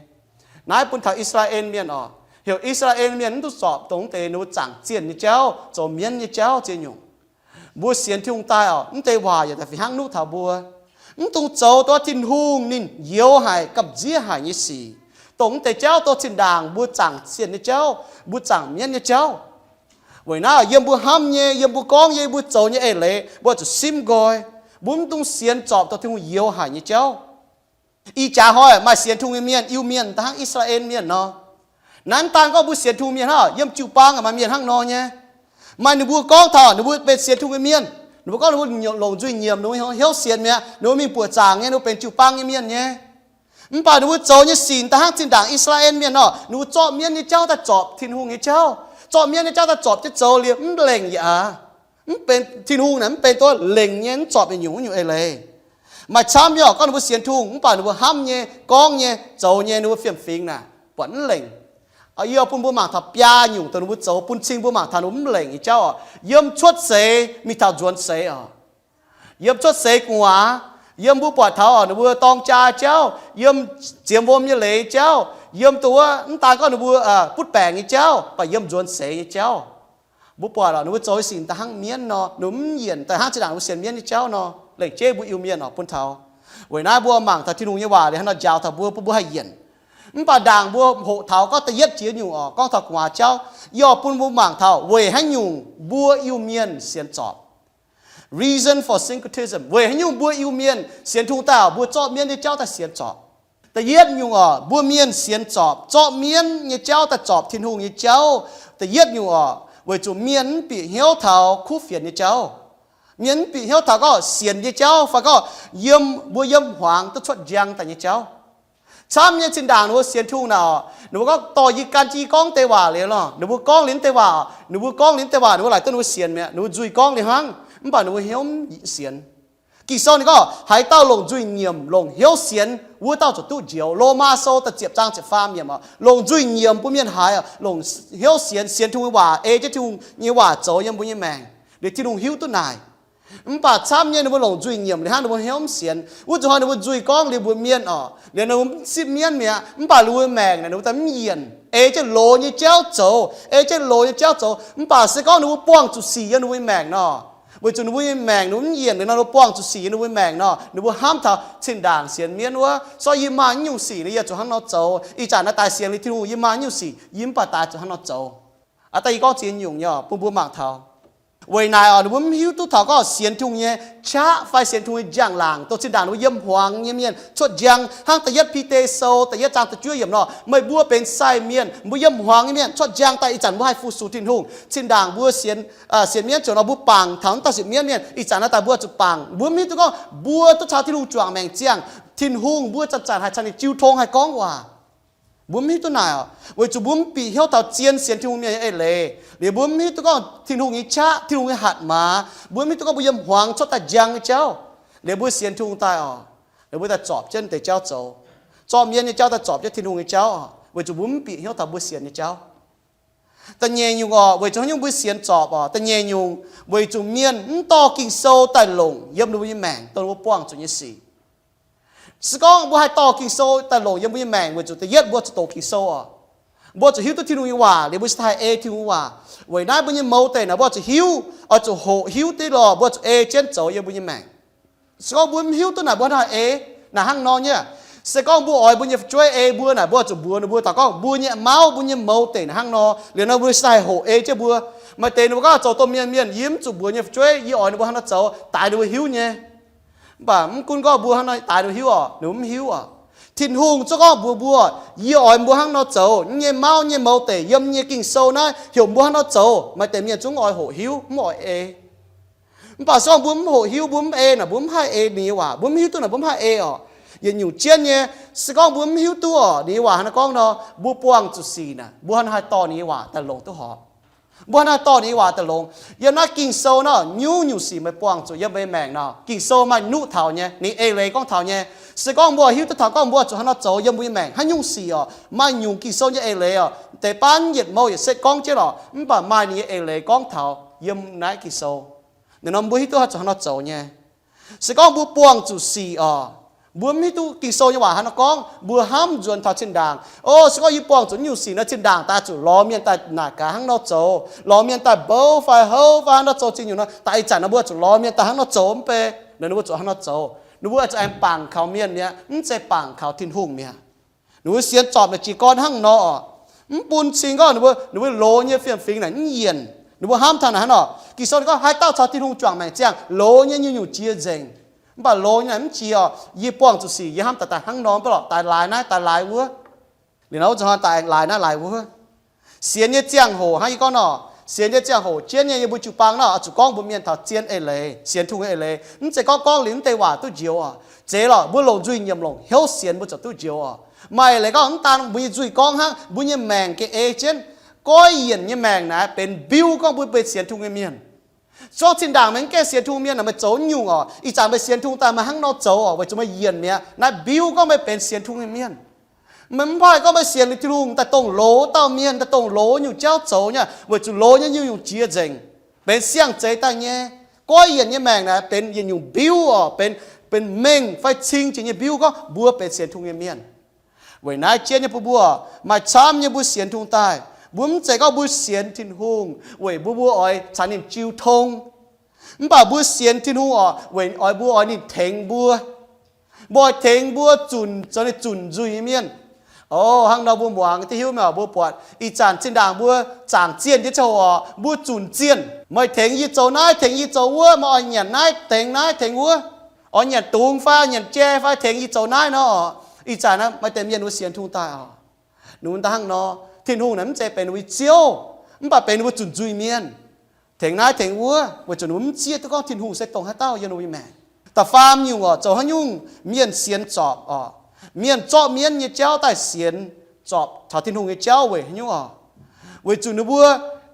Naaiv bun taux I^saa^laa^en Mienh oc. Heuc I^saa^laa^en Mienh mv dungx zorpc dongh deix ninh mbuo zaangc zienh nyei jauv, zoux mienv nyei jauv ziex nyungc. Mbuo sienx Tin-Hungh daaih oc, mv deix waac yaac daaih fih hnangv nuqv taux mbuo. Mv dungx zoux dongh Tin-Hungh ninh youx haic gamh nziev haic nyei sic, dongh mv deix jauv, dongh zinh ndaangc mbuo zaangc zienh nyei jauv, mbuo zaangc mienv nyei jauv. Weic naaiv yiem mbuo hnamv nyei, yiem mbuo gorngv nyei, mbuo zoux nyei eix leiz, mbuo zuqc simv nqoi. Mbuo mv dungx sienx zorpc dongh Tin-Hungh youx haic nyei jauv. Ih jaax hnoi maaih sienx Tin-Hungh nyei mienh, Iu-Mienh daaih hnangv I^saa^laa^en Mienh nor. Naaiv mv daan gorngv mbuo sienx Tin-Hungh mienh hnangv, yiem jiu-baang maaih mienh hnangv nor nyei. Maaih ninh mbuo gorngv taux ninh mbuo benx sienx Tin-Hungh nyei mienh, ninh mbuo gorngv ninh mbuo longc nzuih nyiemc, ninh mbuo hnyouv sienx mi'aqv, ninh mbuo mingh buoqc zaangc nyei, ninh mbuo benx jiu-baang nyei mienh nyei. Mv baac ninh mbuo zoux nyei sic daaih hnangv zinh ndaangc I^saa^laa^en Mienh nor, ninh mbuo zorqv mienv nyei jauv daaih zorpc Tin-Hungh nyei jauv, zorqv mienv nyei jauv daaih zorpc jienv zoux liuz mv lengc yaac mv benx, Tin-Hungh naaic mv benx duqv lengc nyei, mv zorpc yietc nyungc wuov nyungc eix leiz. Maaih camv nyei oc, gorngv ninh mbuo sienx Tin-Hungh mv baac ninh mbuo hnamv nyei, gorngv nyei, zoux nyei, ninh mbuo fiem-fingx naaic buatc mv lengc. Yie bun mbuo mangc taux biaa nyungc dongh ninh mbuo zoux bun cing mbuo mangc taux ninh mbuo mv lengc nyei jauv oc. Yiem cuotv seix mingh taux nzuonx seix oc. Yiem cuotv seix gu'nguaaz, yiem mbuo buatc taux oc ninh mbuo dorng jaa jauv, yiem ziemx wuom nyei leiz jauv, yiem dongh wuov mv daan gorngv ninh mbuo butv baengc nyei jauv, baac yiem nzuonx seix nyei jauv. Mbuo buatc oc ninh mbuo zoux nyei sic daaih hnangv mienv nor, ninh mbuo mv yienc daaih hnangv zinh ndaangc ninh mbuo sienx mienv nyei jauv nor. Lengc jeiv mbuo Iu-Mienh oc bun taux. Weic naaiv mbuo mangc taux Tin-Hungh nyei waac liuz hnangv nor njaaux taux mbuo, bun mbuo haih yienc. Mv baac ndaangc mbuo hoqc taux gorngv da'yietv jiex nyungc oc, gorngv taux gu'nguaaz jauv, yie oix bun mbuo mangc taux weic haaix nyungc mbuo Iu-Mienh sienx zorpc. Reason for syncretism. Weic haaix nyungc mbuo Iu-Mienh sienx Tin-Hungh daaih oc, mbuo zorqv mienv nyei jauv daaih sienx zorpc? Da'yietv nyungc oc, mbuo mienh sienx zorpc, zorqv mienv nyei jauv daaih zorpc Tin-Hungh nyei jauv. Da'yietv nyungc oc, weic zuqc mienh mv bieqc hnyouv taux kuv fienx nyei jauv. Mienh mv bieqc hnyouv taux gorngv sienx nyei jauv fai gorngv yiem, mbuo yiem hmuangx duqv cuotv njang daaih nyei jauv. Camv nyei zinh ndaangc ninh mbuo sienx Tin-Hungh naaic oc, ninh mbuo gorngv dorh yie gan jienv yie gorngv deix waac liuz lorh, ninh mbuo gorngv liuz deix waac, ninh mbuo gorngv liuz deix waac, ninh mbuo laaic duqv ninh mbuo sienx mi'aqv, ninh mbuo nzuih gorngv liuz hnangv, mv baac ninh mbuo hnyouv mv sienx. Ging-Sou ninh gorngv, haaix dauh longc nzuih nyiemc longc hnyouv sienx, wuov dauh ziouc duqv njoux. Lomaa Sou da'ziepc zaang ziepc faam yiemc oc, longc nzuih nyiemc bun mienh haiz oc, longc hnyouv sienx, sienx Tin-Hungh nyei waac, ei jienv Tin-Hungh nyei waac zoux yiem mbuo nyei maengc, liuz Tin-Hungh hiuv duqv naaic. Mv baac camv nyei ninh mbuo longc nzuih nyiemc liuz hnangv, ninh mbuo hnyouv mv sienx, wuov zuqc hnoi ninh mbuo nzuih gorngv liuz mbuox mienh oc, liuz ninh mbuo mv sipv mienv mi'aqv, mv baac ninh mbuo maengc naaic ninh mbuo daaih mv yienc, ei jienv loz nyei jauv zoux, ei jienv loz nyei jauv zoux. Mv baac se gorngv ninh mbuo buangh zuqc sic yiem ninh mbuo nyei maengc nor, weic zuqc ninh mbuo nyei maengc ninh mbuo mv yienc liuz nor, ninh mbuo buangh zuqc sic yiem ninh mbuo nyei maengc nor, ninh mbuo hnamv taux zinh ndaangc sienx mienv wuov, sortv yie maaih naaiv nyungc sic nor, yie zuqc hnangv nor zoux. Ih zanc naaiv daaih sienx liuz Tin-Hungh, yie maaih naaiv nyungc sic, yie mv baac daaih zuqc hnangv nor zoux. Aa, daaih yie gorngv ziex nyungc nyei oc, bun mbuo mangc taux. Weic naaic oc, ninh mbuo mv hiuv duqv taux gorngv sienx Tin-Hungh nyei qaqv fai sienx Tin-Hungh nyei njang-laangc, dongh zinh ndaangc ninh mbuo yiem hmuangx nyei mienh cuotv njang hnangv da'yietv Bide Sou da'yietv zaang da'juov yiemc nor, meih mbuo benx sai mienh, mbuo yiem hmuangx nyei mienh cuotv njang daaih, ih zanc mbuo haih fu-sux Tin-Hungh. Zinh ndaangc mbuo sienx, sienx mienv ziouc nor mbuo bangc taux naaiv dauh sienx mienv mienh, ih zanc naaiv daaih mbuo zuqc bangc. Mbuo mv hiuv duqv gorngv mbuo duqv caux Tin-Hungh juangc maengc ziangh, Tin-Hungh mbuo zanc-zanc haih caux ninh jiu tong haih gorngv waac. Mbuo mv hiuv duqv naaic oc, weic zuqc mbuo mv bieqc hnyouv taux zien sienx Tin-Hungh mienh nyei eix leiz. Liuz mbuo mv hiuv duqv gorngv Tin-Hungh nyei qaqv, Tin-Hungh nyei hatc maaz. Mbuo mv hiuv duqv gorngv mbuo yiem hmuangx cuotv daaih njang nyei jauv. Liuz mbuo sienx Tin-Hungh daaih oc, liuz mbuo daaih zorpc jienv deix jauv zoux, zorqv mienv nyei jauv daaih zorpc jienv Tin-Hungh nyei jauv oc, weic zuqc mbuo mv bieqc hnyouv taux mbuo sienx nyei jauv. Da'nyeic nyungc oc, weic zuqc haaix nyungc mbuo sienx zorpc oc? Da'nyeic nyungc, weic zuqc mienh mv dorh Ging-Sou daaih longc yiem ninh mbuo nyei maengc dongh mbuo buangh zuqc nyei sic. Se gorngv mbuo haih dorh Ging-Sou daaih longc yiem mbuo nyei maengc, weic zuqc da'yietv mbuo zuqc doqc Ging-Sou oc. Mbuo zuqc hiuv duqv Tin-Hungh nyei waac liuz mbuo cingx daaih haih ei Tin-Hungh nyei waac. Weic naaiv mbuo nyei mouz deic naaic mbuo zuqc hiuv, oix zuqc hoqc hiuv div lorh, mbuo zuqc ei jienv zoux yiem mbuo nyei maengc. Se gorngv mbuo mv hiuv duqv naaic mbuo hnangv haaix ei, naaic hnangv nor nyei. Se gorngv mbuo oix mbuo nyei fu'jueiv ei mbuo naaic, mbuo zuqc mbuox ninh mbuo taux gorngv mbuo nyei mauv, mbuo nyei mouz deic naaic hnangv nor, liuz nor mbuo cingx daaih haih hoqc ei jienv mbuo. Maaih deix ninh mbuo gorngv zoux domh mienh mienh, yie mv zuqc mbuox nyei fu'jueiv yie oix ninh mbuo hnangv nor zoux, daix ninh mbuo hiuv nyei. Mv baac mv gunv gorngv mbuo hnangv nor daix ninh mbuo hiuv oc, ninh mbuo mv hiuv oc. Tin-Hungh zungv gorngv mbuox mbuo, yie oix mbuo hnangv nor zoux. Yie nyei mauv nyei mouz deic yiem yie nyei Ging-Sou naaiv heuc mbuo hnangv nor zoux. Maaih deix mienh zungv oix hoqc hiuv, mv oix ei. Mv baac se gorngv mbuo mv hoqc hiuv, mbuo mv ei naaic, mbuo mv haih ei ninh nyei waac. Mbuo mv hiuv duqv naaic, mbuo mv haih ei oc. Yietc nyungc jienv nyei, se gorngv mbuo mv hiuv duqv oc, ninh nyei waac hnangv nor gorngv nor, mbuo buangh zuqc sic naaic, mbuo hnangv haih dorh ninh nyei waac daaih longc duqv horpc. Mbuo hnangv haih dorh ninh nyei waac daaih longc. Yiem naaiv Ging-Sou nor, nyungc-nyungc sic meih buangh zuqc yiem meih maengc nor, Ging-Sou maaih nuqv taux nyei, ninh eix leiz gorngv taux nyei. Se gorngv mbuo hiuv duqv taux gorngv mbuo zuqc hnangv nor zoux yiem mbuo nyei maengc, haaix nyungc sic oc, maaih nyungc Ging-Sou nyei eix leiz oc, deix baav yietc mouh yietc setv gorngv jienv oc, mv baac maaih ninh nyei eix leiz gorngv taux yiem naaiv Ging-Sou. Ninh nor mbuo hiuv duqv zuqc hnangv nor zoux nyei. Se gorngv mbuo buangh zuqc sic oc, mbuo mv hiuv duqv Ging-Sou nyei waac hnangv nor gorngv, mbuo hnamv nzuonx taux zinh ndaangc, o, se gorngv yie buangh zuqc nyungc sic nor, zinh ndaangc daaih zuqc lorz mienh daaih naaic gaax hnangv nor zoux, lorz mienh daaih mbouv fai houv fai hnangv nor zoux zingh nyungc nor, daaih ih zanc nor mbuo zuqc lorz mienh daaih hnangv nor zoux mv bei, ninh mbuo zuqc hnangv nor zoux. Ninh mbuo zuqc aengx bangc kaux mienh mi'aqv, mv zeiz bangc kaux Tin-Hungh mi'aqv. Ninh mbuo sienx zorpc naaic jiez gorn hnangv nor oc, mv bun cing gorngv ninh mbuo, ninh mbuo loz nyei fiem-fingx naaic mv yienc. Ninh mbuo hnamv taux naaic hnangv nor, Ging-Sou ninh gorngv haaix dauh caux Tin-Hungh juangc maengc ziangh, loz nyei nyungc-nyungc jiex nzengc. Mv baac loz nyei naaic mv jiex oc. Yie buangh zuqc sic, yie hnamv daaih daaih hnangv nor, mv baac lorqc daaih laaix naaiv daaih laaix wuov. Liuz nor wuov zuqc hnoi daaih laaix naaiv laaix wuov. Sienx nyei ziangh hoc hnangv yie gorngv nor, sienx nyei ziangh hoc jienv nyei yiem mbuo jiu-baang nor, oix zuqc gorngv mbuox mienh taux zien eix leiz, sienx Tin-Hungh eix leiz. Mv zeiz gorngv gorngv liuz mv deix waac duqv njoux oc. Zeiz lorqc, mbuo longc nzuih nyiemc longc hnyouv sienx mbuo ziouc duqv njoux oc. Maaih eix leiz gorngv mv daan mbuo nyei nzuih gorngv hnangv, mbuo nyei maengc gengh ei jienv. Goiv yienc nyei maengc naaiv benx mbiuv gorngv mbuo benx sienx Tin-Hungh nyei mienh. Zorqv zinh ndaangc meih mv gaengh sienx Tin-Hungh mienh naaic, meih zoux nyungc oc, ih zanc meih sienx Tin-Hungh daaih meih hnangv nor zoux oc, weic zuqc meih yienc mi'aqv. Naaiv mbiuv gorngv meih benx sienx Tin-Hungh nyei mienh. Meih mv haih gorngv meih sienx liuz Tin-Hungh daaih dongh loz dauh mienh, daaih dongh loz nyungc jauv zoux nyei, weic zuqc loz nyei nyungc-nyungc jiex nzengc, benx siang-zeix daaih nyei. Goiv yienc nyei maengc naaic benx yietc nyungc mbiuv oc, benx, benx mengh fai cing jiex nyei mbiuv gorngv mbuo benx sienx Tin-Hungh nyei mienh. Weic naaiv jienv nyei bun mbuo, maaih camv nyei mbuo sienx Tin-Hungh daaih, mbuo mv zeiz gorngv mbuo sienx Tin-Hungh weic mbuo, mbuo oix caux ninh jiu tong. Mv baac mbuo sienx Tin-Hungh oc, weic oix mbuo oix ninh tengx mbuo. Mbuo oix tengx mbuo zunc zoux ninh zunc nzuih nyei mienh. O, hnangv nor mbuo muangx diuh hiuv mienh oc, mbuo buatc ih zanc zinh ndaangc mbuo zaangc zienh nyei ziangh hoc oc, mbuo zunc zienh. Meih tengx yie zoux naaiv, tengx yie zoux wuov, meih oix nyanc naaiv, tengx naaiv, tengx wuov, oix nyanc dungz fai nyanc jai fai tengx yie zoux naaiv nor. Ih zanc naaiv maaih deix mienh wuov sienx Tin-Hungh daaih oc, ninh mbuo daaih hnangv nor. Tin-Hungh naaic mv zeiz benx ninh mbuo nyei Ziouv, mv baac benx ninh mbuo zunc nzuih mienh, tengx naaiv tengx wuov, weic zuqc ninh mbuo mv zieqv duqv gorngv Tin-Hungh se dongh haaix dauh yiem ninh mbuo nyei maengc. Da'faam nyungc oc, zoux haaix nyungc mienh sienx zorpc oc, mienh zorqv mienv nyei jauv daaih sienx zorpc taux Tin-Hungh nyei jauv weic haaix nyungc oc? Weic zuqc ninh mbuo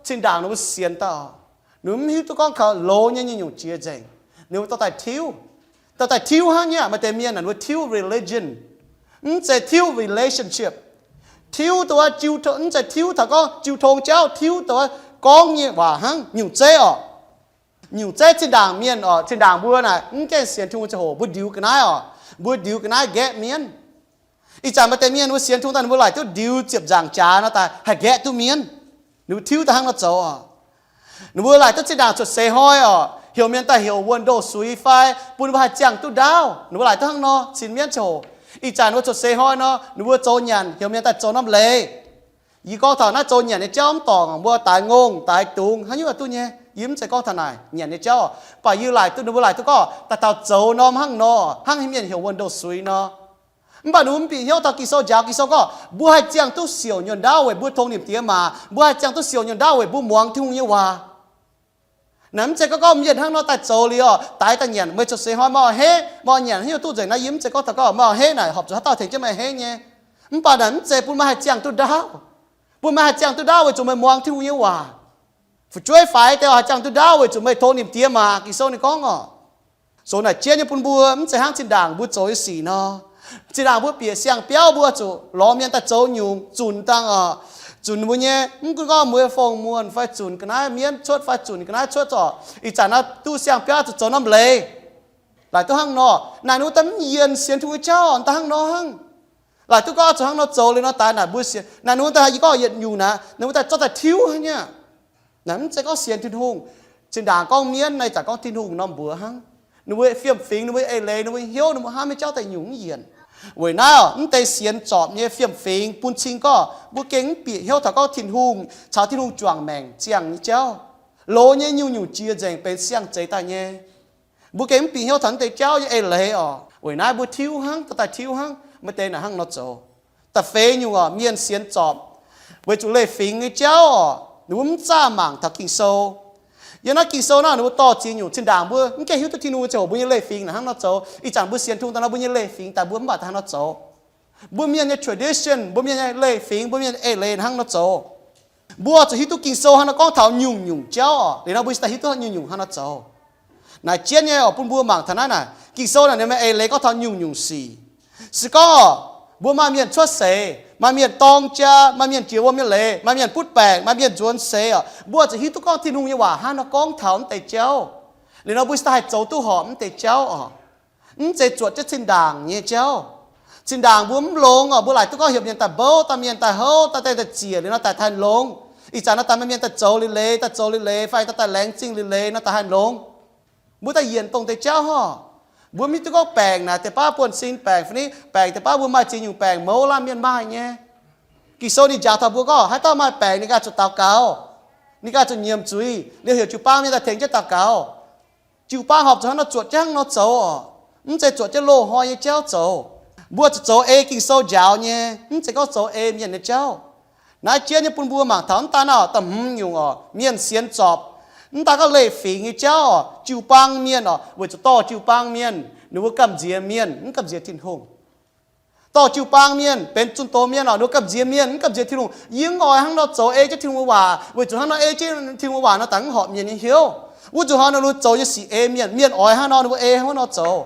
zinh ndaangc ninh mbuo sienx daaih oc, ninh mbuo mv hiuv duqv gorngv kaux loz nyei nyungc-nyungc jiex nzengc. Ninh mbuo dorh daaih tiuv, dorh daaih tiuv hnangv nyei. Maaih deix mienh naaic ninh mbuo tiuv religion, mv zeiz tiuv relationship. Tiuv dongh wuov, mv zeiz tiuv taux gorngv jiu tong jauv, tiuv dongh wuov gorngv nyei waac hnangv. Nyungc zeiv oc, nyungc zeiv zinh ndaangc mienh oc, zinh ndaangc mbuo naaic mv gaengh sienx Tin-Hungh ziangh hoc mbuo ndiux ga'naaiv oc, mbuo ndiux ga'naaiv nqaeqv mienv. Ih zanc maaih deix mienh mbuo sienx Tin-Hungh daaih ninh mbuo laaic duqv ndiux ziepc nzaangc jaax nor daaih haih nqaeqv duqv mienv. Ninh mbuo tiuv daaih hnangv nor zoux oc. Ninh mbuo laaic duqv zinh ndaangc cuotv seix hnoi oc, heuc mienh daaih heuc wuonh ndoh suix fai bun ninh mbuo haih ziangh duqv ndaauv. Ninh mbuo laaic duqv hnangv nor cin mienv ziangh hoc. Ih zanc ninh mbuo cuotv seix hnoi nor ninh mbuo zoux nyanc, heuc mienh daaih zoux norm leiz. Yie gorngv taux naaiv zoux nyanc nyei jauv mv dorngc, mbuo daaix ngongh daaix dungz haaix nyungc duqv nyei. Yie mv zeiz gorngv taux naaic nyanc nyei jauv, mv baac yie laaic duqv, ninh mbuo laaic duqv gorngv daaih taux zoux norm hnangv nor, hnangv haaix mienh heuc wuonh ndoh suix nor. Mv baac ninh mbuo mv bieqc hnyouv taux Ging-Sou njaaux. Ging-Sou gorngv mbuo haih ziangh duqv siouc nyuonh ndaauv weic mbuo tongx nimc diex maac, mbuo haih ziangh duqv siouc nyuonh ndaauv weic mbuo muangx Tin-Hungh nyei waac. Naaic mv zeiz gorngv gorngv mienh hnangv nor daaih zoux liuz oc, daix daaih nyanc, meih cuotv seix hnoi meih oix henv, meih oix nyanc haaix nyungc duqv nzengc naaiv. Yie mv zeiz gorngv taux gorngv meih oix henv naaic horpc zuqc haaix dauh tengx jienv meih henv nyei. Mv baac naaic mv zeiz bun meih haih ziangh duqv ndaauv. Bun meih haih ziangh duqv ndaauv weic zuqc meih muangx Tin-Hungh nyei waac. Fu'jueiv faix deix oix haih ziangh duqv ndaauv weic zuqc meih tongx nimc diex maac. Ging-Sou ninh gorngv oc. Zoux naaic jienv nyei bun mbuo mv zeiz hnangv zinh ndaangc mbuo zoux nyei sic nor. Zinh ndaangc mbuo bieqc siang-biauv mbuo zuqc lorz mienh daaih zoux nyungc zunc dangh oc, zunc mbuo nyei, mv gunv gorngv mbuo fong muonh fai zunc ga'naaiv mienv cuotv fai zunc ga'naaiv cuotv oc. Ih zanc naaiv duqv siang-biauv zuqc zoux norm leiz. Laaic duqv hnangv nor, naaic ninh mbuo daaih mv yienc sienx Tin-Hungh nyei jauv daaih hnangv nor hnangv. Laaic duqv gorngv zuqc hnangv nor zoux liuz nor daaih naaic mbuo sienx, naaic ninh mbuo daaih yie gorngv yietc nyungc naaic, ninh mbuo daaih zorqv daaih tiuv hnangv nyei. Naaic mv zeiz gorngv sienx Tin-Hungh. Zinh ndaangc gorngv mienv, naaiv zanc gorngv Tin-Hungh norm mbuox hnangv. Ninh mbuo fiem-fingx, ninh mbuo eix leiz, ninh mbuo hnyouv, ninh mbuo hnamv nyei jauv daaih nyungc mv yienc. Weic naaiv oc, mv deix sienx zorpc nyei fiem-fingx bun cing gorngv mbuo gengh mv bieqc hnyouv taux gorngv Tin-Hungh caux Tin-Hungh juangc maengc ziangh nyei jauv. Loz nyei nyungc-nyungc jiex nzengc benx siang-zeix daaih nyei. Mbuo gengh mv bieqc hnyouv taux naaiv deix jauv nyei eix leiz oc. Weic naaiv mbuo tiuv hnangv, dorh daaih tiuv hnangv. Maaih deix naaic hnangv nor zoux. Da'feix nyungc oc, mienh sienx zorpc weic zuqc leiz-fingx nyei jauv oc, ninh mbuo mv zaah mangc taux Ging-Sou. Yiem naaiv Ging-Sou naaiv ninh mbuo dorh ziex nyungc. Zinh ndaangc mbuo mv gaengh hiuv duqv Tin-Hungh nyei ziangh hoc mbuo nyei leiz-fingx naaic hnangv nor zoux. Ih zanc mbuo sienx Tin-Hungh daaih nor mbuo nyei leiz-fingx daaih mbuo mv baac daaih hnangv nor zoux. Mbuo mienh nyei tradition, mbuo mienh nyei leiz-fingx, mbuo mienh eix leiz hnangv nor zoux. Mbuo zuqc hiuv duqv Ging-Sou hnangv nor gorngv taux nyungc-nyungc jauv oc, liuz nor mbuo cingx daaih hiuv duqv nyungc-nyungc hnangv nor zoux. Naaic jienv nyei oc, bun mbuo mangc taux naaiv naaic, Ging-Sou naaic ninh maaih eix leiz gorngv taux nyungc-nyungc sic. Se gorngv oc, mbuo maaih mienh cuotv seix, maaih mienh dorng jaa, maaih mienh jiex wuom nyei leiz, maaih mienh butv baengc, maaih mienh nzuonx seix oc, mbuo zuqc hiuv duqv gorngv Tin-Hungh nyei waac hnangv nor gorngv taux mv deix jauv. Liuz nor mbuo cingx daaih haih zoux duqv horpc mv deix jauv oc. Mv zeiz zuotc jienv zinh ndaangc nyei jauv. Zinh ndaangc mbuo mv longx oc, mbuo laaic duqv gorngv heuc mienh daaih mbouv, daaih mienh daaih houv, daaih daaih ziec liuz nor daaih haih longx. Ih zanc nor daaih maaih mienh daaih zoux liuz leiz, daaih zoux liuz leiz, fai daaih daaih laengz zingh liuz leiz nor daaih haih longx. Mbuo daaih yienc dongh deix jauv oc. Mbuo mv hiuv duqv gorngv baengc naaic deix baav buonv-sin baengc fai ni baengc deix baav mbuo maaih ziex nyungc baengc mouz laanh mienh maaih nyei. Ging-Sou ninh njaaux taux mbuo gorngv haaix dauh maaih baengc ninh ganh zuqc daux gaux, ninh ganh zuqc nyiemc zuiz liuz heuc jiu-baang mienh daaih tengx jienv daux gaux. Jiu-baang horpc zuqc hnangv nor zuotc jienv hnangv nor zoux oc. Mv zeiz zuotc jienv loz-hnoi nyei jauv zoux. Mbuo zuqc zoux ei Ging-Sou njaaux nyei, mv zeiz gorngv zoux ei mienh nyei jauv. Naaiv jienv nyei bun mbuo mangc taux mv daan naaiv oc, da'hmz nyungc oc, mienh sienx zorpc. Mv daan gorngv leiz-fingx nyei jauv oc, jiu-baang mienh oc, weic zuqc dorh jiu-baang mienh ninh mbuo gamh nziex mienh, mv gamh nziex Tin-Hungh. Dorh jiu-baang mienh benx zunh doz mienh oc, ninh mbuo gamh nziex mienh, mv gamh nziex Tin-Hungh. Yie mv oix hnangv nor zoux ei jienv Tin-Hungh waac, weic zuqc hnangv nor ei jienv Tin-Hungh waac nor daaih mv horpc mienh nyei hnyouv. Wuov nzunc hnoi ninh mbuo zoux nyei sic ei mienh, mienh oix hnangv nor ninh mbuo ei hnangv nor zoux.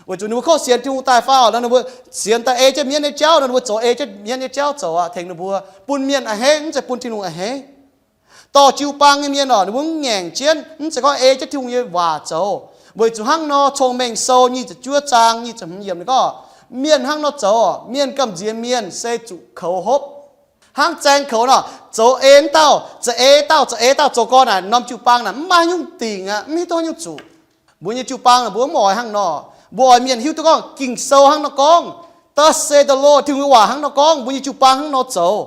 Weic zuqc ninh mbuo kov sienx Tin-Hungh daaih fai oc, nor ninh mbuo sienx daaih ei jienv mienv nyei jauv, nor ninh mbuo zoux ei jienv mienv nyei jauv zoux aqv, tengx ninh mbuo bun mienh a'hneiv, mv zeiz bun Tin-Hungh a'hneiv. Dorh jiu-baang nyei mienh oc, ninh mbuo mv ngaengc jienv, mv zeiz gorngv ei jienv Tin-Hungh nyei waac zoux. Weic zuqc hnangv nor Cong-Mengh Sou nyic ziepc juov zaang nyic ziepc hmz yiemc ninh gorngv, mienh hnangv nor zoux, mienh gamh nziex mienh se zuqc koux hopv. Hnangv zaeng koux nor, zoux ei wuov dauh za'eix dauh, za'eix dauh, zoux gau naaic norm jiu-baang naaic mv maaih haaix nyungc dingc aqv, mv hiuv duqv haaix nyungc zuqc. Mbuo nyei jiu-baang naaic mbuo mv oix hnangv nor. Mbuo oix mienh hiuv duqv gorngv Ging-Sou hnangv nor gorngv. Thus saith the Lord, Tin-Hungh nyei waac hnangv nor gorngv, mbuo nyei jiu-baang hnangv nor zoux.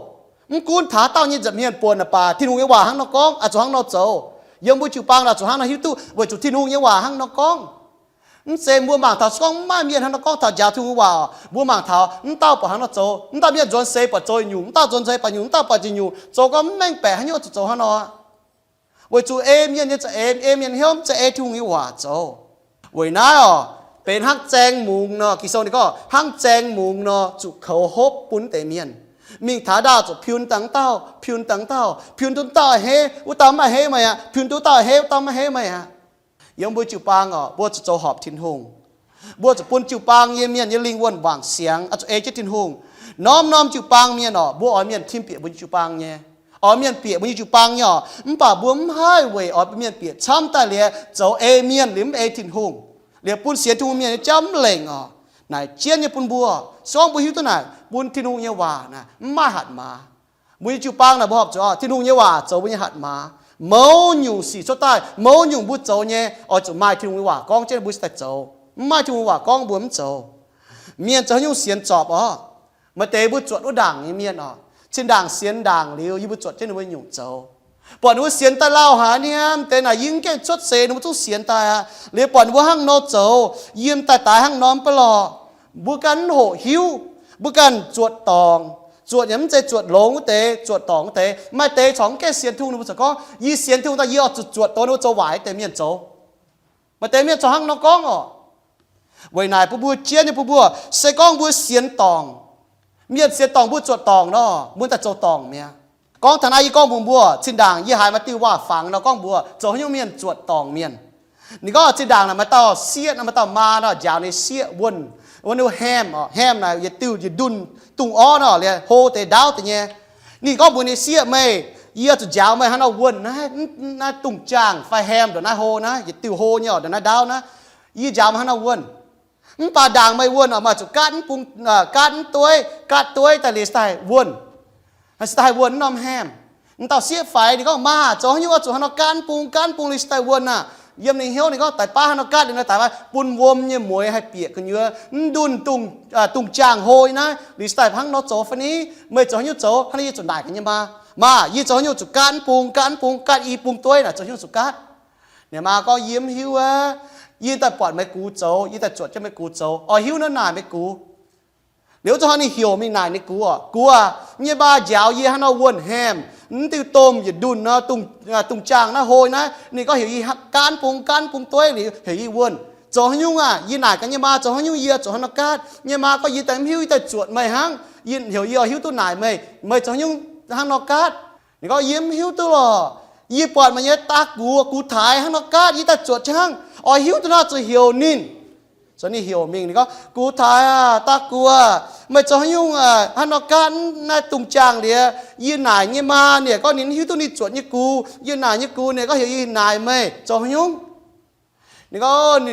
Mv gunv taux dauh nyei nza'hmien buonc naaic baac, Tin-Hungh nyei waac hnangv nor gorngv, oix zuqc hnangv nor zoux. Yiem mbuo jiu-baang naaic zuqc hnangv nor hiuv duqv, weic zuqc Tin-Hungh nyei waac hnangv nor gorngv. Mv zeiz mbuo mangc taux se gorngv mv maaih mienh hnangv nor gorngv taux njaaux Tin-Hungh nyei waac, mbuo mangc taux mv dauh buatc hnangv nor zoux, mv dauh mienh nzuonx seix buatc zoux nyungc, mv dauh nzuonx seix buatc nyungc, mv dauh buatc nzengc nyungc, zoux gorngv mv mengh baeqc haaix nyungc zuqc zoux hnangv nor. Weic zuqc ei mienh nyei za'eix, ei mienh hnyouv, mv zeiz ei Tin-Hungh nyei waac zoux. Weic naaiv oc, benx hnangv zaeng mungz nor, Ging-Sou ninh gorngv hnangv zaeng mungz nor zuqc koux hopv bun deix mienh. Mingh taux ndaauh zuqc piun dangh dauh, piun dangh dauh, piun duqv dauh a'hneiv, wuov dauh mv a'hneiv meih aqv, piun duqv dauh a'hneiv, wuov dauh mv a'hneiv meih aqv. Yiem mbuo jiu-baang oc, mbuo zuqc zoux horpc Tin-Hungh. Mbuo zuqc bun jiu-baang nyei mienh nyei lingh wuonh wangc siangx, oix zuqc ei jienv Tin-Hungh. Norm-norm jiu-baang mienh oc, mbuo oix mienh tim bieqc mbuo nyei jiu-baang nyei. Oix mienh bieqc mbuo nyei jiu-baang nyei oc, mv baac mbuo mv haih weic oix bun mienh bieqc camv daaih liuz zoux ei mienh liuz mv ei Tin-Hungh, liuz bun sienx Tin-Hungh mienh nyei jauv mv lengc oc. Naaic jienv nyei bun mbuo, se gorngv mbuo hiuv duqv naaic, bun Tin-Hungh nyei waac naaic mv maaih hatc maaz. Mbuo nyei jiu-baang naaic mbuo horpc zuqc oc, Tin-Hungh nyei waac zoux mbuo nyei hatc maaz. Mouz nyungc sic cuotv daaih, mouz nyungc mbuo zoux nyei, oix zuqc maaih Tin-Hungh nyei waac gorngv jienv mbuo cingx daaih zoux. Mv maaih Tin-Hungh waac gorngv mbuo mv zoux. Mienh zoux haaix nyungc sienx zorpc oc. Maaih deix mbuo zuotc wuov ndaangc nyei mienh oc, cin-ndaangc sienx ndaangc liuz, yie mbuo zuotc jienv ninh mbuo nyungc zoux. Buatc ninh mbuo sienx daaih lauh haic niaa, deix naaic yie mv gaengh cuotv seix ninh mbuo zungv sienx daaih aqv. Liuz buatc ninh mbuo hnangv nor zoux, yie daaih daaih hnangv nor mv baac lorqc. Mbuo ganh mv hoqc hiuv, mbuo ganh zuotc dorngc. Zuotc yaac mv zeiz zuotc longx wuov deix, zuotc dorngc wuov deix. Maaih deix corc mv gaengh sienx Tin-Hungh, ninh mbuo ziouc gorngv, yie sienx Tin-Hungh daaih yie oix zuqc zuotc dongh ninh mbuo zoux waaic deix mienh zoux. Maaih deix mienh corc hnangv nor gorngv oc. Weic naaic bun mbuo jienv nyei bun mbuo, se gorngv mbuo sienx dorngc, mienh sienx dorngc mbuo zuotc dorngc nor, mbuo daaih zoux dorngc mi'aqv. Gorngv taux naaiv yie gorngv mbuox mbuo, zinh ndaangc yie haiz maaih diuh waac-fangx nor gorngv mbuox zoux haaix nyungc mienh zuotc dorngc mienh. Ninh gorngv zinh ndaangc naaic maaih dauh sieqv, maaih dauh maa nor njaaux ninh sieqv wuonh, wuonh wuov ham oc, ham naaic yietc diuh yietc ndunh dungz orv nor liuz hlo deix ndaauv deix nyei. Ninh gorngv mbuox ninh sieqv, meih, yie zuqc njaaux meih hnangv nor wuonh naaiv, naaiv dungz jaangh fai ham ndongc naaiv hlo naaiv, yietc diuh hlo nyei oc, ndongc naaiv ndaauv naaiv, yie njaaux meih hnangv nor wuonh. Mv baac ndaangc meih wuonh oc, meih zuqc gaatv mv bung, gaatv mv dueiv, gaatv dueiv daaih liuz cingx daaih wuonh. Cingx daaih wuonh mv norm ham. M'dauh sieqv faix ninh gorngv, maah, zoux haaix nyungc oix zuqc hnangv nor gaatv mv bung, gaatv mv bung liuz cingx daaih wuonh aah? Yiem ninh hnyouv ninh gorngv, daaih baav hnangv nor gaatv liuz nor daaih bun wuom nyei mueiz haih bieqc gu'nyuoz mv ndunh dungz, dungz jaangh hlo naaiv liuz cingx daaih hnangv nor zoux fai ni? Meih zoux haaix nyungc zoux? Hnangv nor yie zuqc naaic gaax nyei maa, maah, yie zoux haaix nyungc zuqc gaatv mv bung, gaatv mv bung, gaatv i bung dueiv naaic, zoux haaix nyungc zuqc gaatv? Ninh maa gorngv, yie mv hiuv aqv. Yie daaih buatc meih gux zoux, yie daaih zuotc jienv meih gux zoux, oix hiuv naaiv naaic meih gux. Liuz wuov zanc hnoi ninh heuc mingh naaic ninh gux oc, gux aah, yie nyei maa njaaux yie hnangv nor wuonh ham, mv diuh domh yietc ndunh nor, dungz jaangh naaiv hlo naaiv. Ninh gorngv heuc yie gaatv mv bung, gaatv mv bung dueiv liuz heuc yie wuonh. Zoux haaix nyungc aah? Yie naaic gaax nyei maa, zoux haaix nyungc yie zuqc hnangv nor gaatv? Nyei maa gorngv, yie daaih mv hiuv, yie daaih zuotc meih hnangv. Yie heuc yie oix hiuv duqv naaic meih, meih zoux haaix nyungc hnangv nor gaatv? Ninh gorngv, yie mv hiuv duqv lorqc. Yie buatc meih nyei daa gux, gux taaix hnangv nor gaatv, yie daaih zuotc jienv hnangv. Oix hiuv duqv nor zuqc heuc ninh. Ziouc ninh heuc mingh, ninh gorngv, gux taaix aah, daa gux aah, meih zoux haaix nyungc hnangv nor gaatv naaiv dungz jaangh liuz? Yie naaic nyei maa, ninh gorngv ninh mv hiuv duqv ninh zuotc nyei gux. Yie naaic nyei gux, ninh gorngv heuc yie naaic meih zoux haaix nyungc? Ninh gorngv,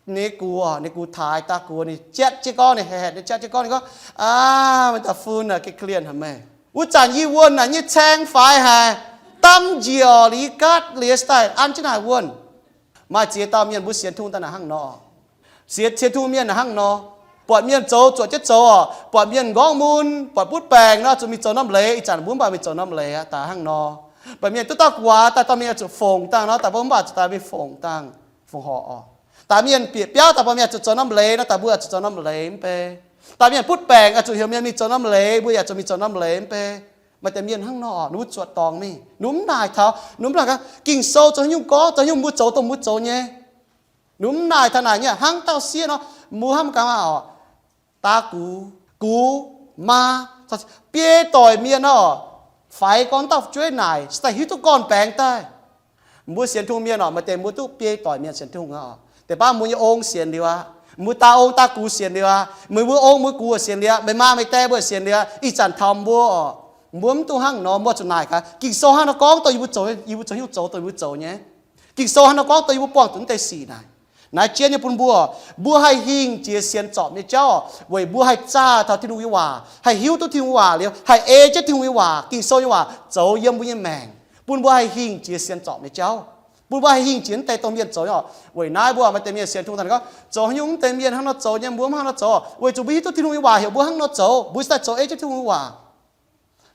ninh gux, ninh gux taaix, daa gux, ninh jatv jienv gorngv, ninh haeqv, ninh jatv jienv gorngv, ninh gorngv, aav, meih da'fun aah, ga'klienx haic meih. Wuov zanc yie wuonh naaic nyei caeng faix haic, damv njiec liuz yie gaatv liuz cingx daaih an jienv naaic wuonh. Maaih ziex dauh mienh mbuo sienx Tin-Hungh daaih naaic hnangv nor. Sienx, sienx Tin-Hungh mienh naaic hnangv nor. Buatc mienh zoux zuotc jienv zoux oc. Buatc mienh nqorngv mun, buatc butv baengc nor, zuqc mingh zoux norm leiz. Ih zanc mbuo mv baac mingh zoux norm leiz aqv, daaih hnangv nor. Buatc mienh duqv dauh gu'nguaaz daaih, dauh mienh zuqc fongc dangh nor, daaih mbuo mv baac zuqc daaih mingh fongc dangh, fongc horc oc. Daaih mienh bieqc biauv daaih, buatc mienh zuqc zoux norm leiz nor, daaih mbuo zuqc zoux norm leiz mv bei. Daaih mienh butv baengc zuqc heuc mienh mingh zoux norm leiz, mbuo yaac zuqc mingh zoux norm leiz mv bei. Maaih deix mienh hnangv nor, ninh mbuo zuotc dorngc mingh, ninh mbuo mv naaic taux, ninh mbuo mv naaic gaax Ging-Sou zoux haaix nyungc gorngv, zoux haaix nyungc mbuo zoux dongh mbuo zoux nyei. Ninh mbuo mv naaic taux naaic nyei, hnangv dauh sieqv nor, mbuo hnamv gaax maah oc. Daa gux, gux, maa, biei doic mienh nor, faix gorngv dauh fu'jueiv naaic, cingx daaih hiuv duqv gorn-baengx daaih. Mbuo sienx Tin-Hungh mienh oc, maaih deix mbuo duqv biei doic mienh sienx Tin-Hungh oc. Deix baav mbuo nyei ong sienx liuz aqv, mbuo daa ong daa gux sienx liuz aqv, meih mbuo ong mbuo gux sienx liuz aqv, meih maa meih die mbuo sienx liuz aqv, ih zanc taux mbuo oc, mbuo mv duqv hnangv nor, mbuo zuqc naaic gaax Ging-Sou hnangv nor gorngv dongh yie mbuo zoux, yie mbuo zoux haaix nyungc zoux dongh yie mbuo zoux nyei. Ging-Sou hnangv nor gorngv dongh yie mbuo buangh zuqc naaiv deix sic naaic. Naaiv jienv nyei bun mbuo, mbuo haih hingh jiex sienx zorpc nyei jauv, weic mbuo haih zaah taux Tin-Hungh nyei waac, haih hiuv duqv Tin-Hungh waac liuz, haih ei jienv Tin-Hungh nyei waac, Ging-Sou nyei waac zoux yiem mbuo nyei maengc, bun mbuo haih hingh jiex sienx zorpc nyei jauv. Bun mbuo haih hingh jiex mv deix domh mienh zoux nyei oc. Weic naaiv mbuo maaih deix mienh sienx Tin-Hungh daaih gorngv, zoux haaix nyungc mv deix mienh hnangv nor zoux nyei, mbuo mv hnangv nor zoux. Weic zuqc mbuo hiuv duqv Tin-Hungh nyei waac heuc mbuo hnangv nor zoux, mbuo cingx daaih zoux ei jienv Tin-Hungh nyei waac.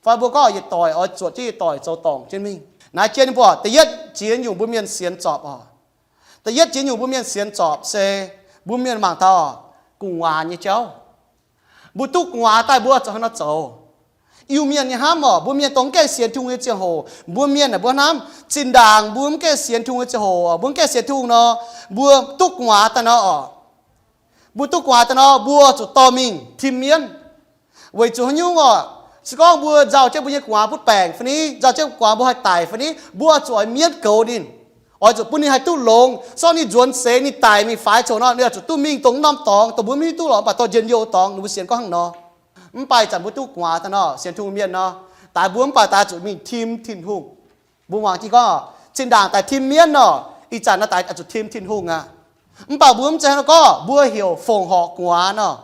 Fai mbuo gorngv yietc doic oix zuotc jienv yietc doic zoux dorngc jienv mingh. Naaiv jienv mbuo da'yietv jiex nyungc mbuo mienh sienx zorpc oc. Da'yietv jiex nyungc mbuo mienh sienx zorpc se mbuo mienh mangc taux gu'nguaaz nyei jauv. Mbuo duqv gu'nguaaz daaih mbuo zuqc hnangv nor zoux. Iu-Mienh nyei hnamv oc, mbuo mienh dongh mv gaengh sienx Tin-Hungh nyei ziangh hoc, mbuo mienh naaic mbuo hnamv zinh ndaangc mbuo mv gaengh sienx Tin-Hungh nyei ziangh hoc, mbuo mv gaengh sienx Tin-Hungh nor, mbuo duqv gu'nguaaz daaih nor oc. Mbuo duqv gu'nguaaz daaih nor, mbuo zuqc dorh mingh tim mienv. Weic zuqc haaix nyungc oc? Se gorngv mbuo nzauh jienv mbuo nyei gu'nguaaz butv baengc fai ni, nzauh jienv gu'nguaaz mbuo haih daic fai ni, mbuo zuqc oix mienv goux ninh, oix zuqc bun ninh haih duqv longx. Se gorngv ninh nzuonx seix ninh daic mingh faix coc nor, ninh oix zuqc duqv mingh dongh norm dorngx dongh mbuo mv hiuv duqv lorqc, mv baac dorh njien-youh dorngx, ninh mbuo sienx gorngv hnangv nor. Mv baac ih zanc mbuo duqv gu'nguaaz daaih nor, sienx Tin-Hungh mienh nor, daaih mbuo mv baac daaih zuqc mingh tim Tin-Hungh. Mbuo muangx jienv gorngv, zinh ndaangc daaih tim mienv nor, ih zanc naaiv daaih zuqc tim Tin-Hungh aqv. Mv baac mbuo mv zeiz hnangv nor gorngv mbuo heuc fongc horc gu'nguaaz nor.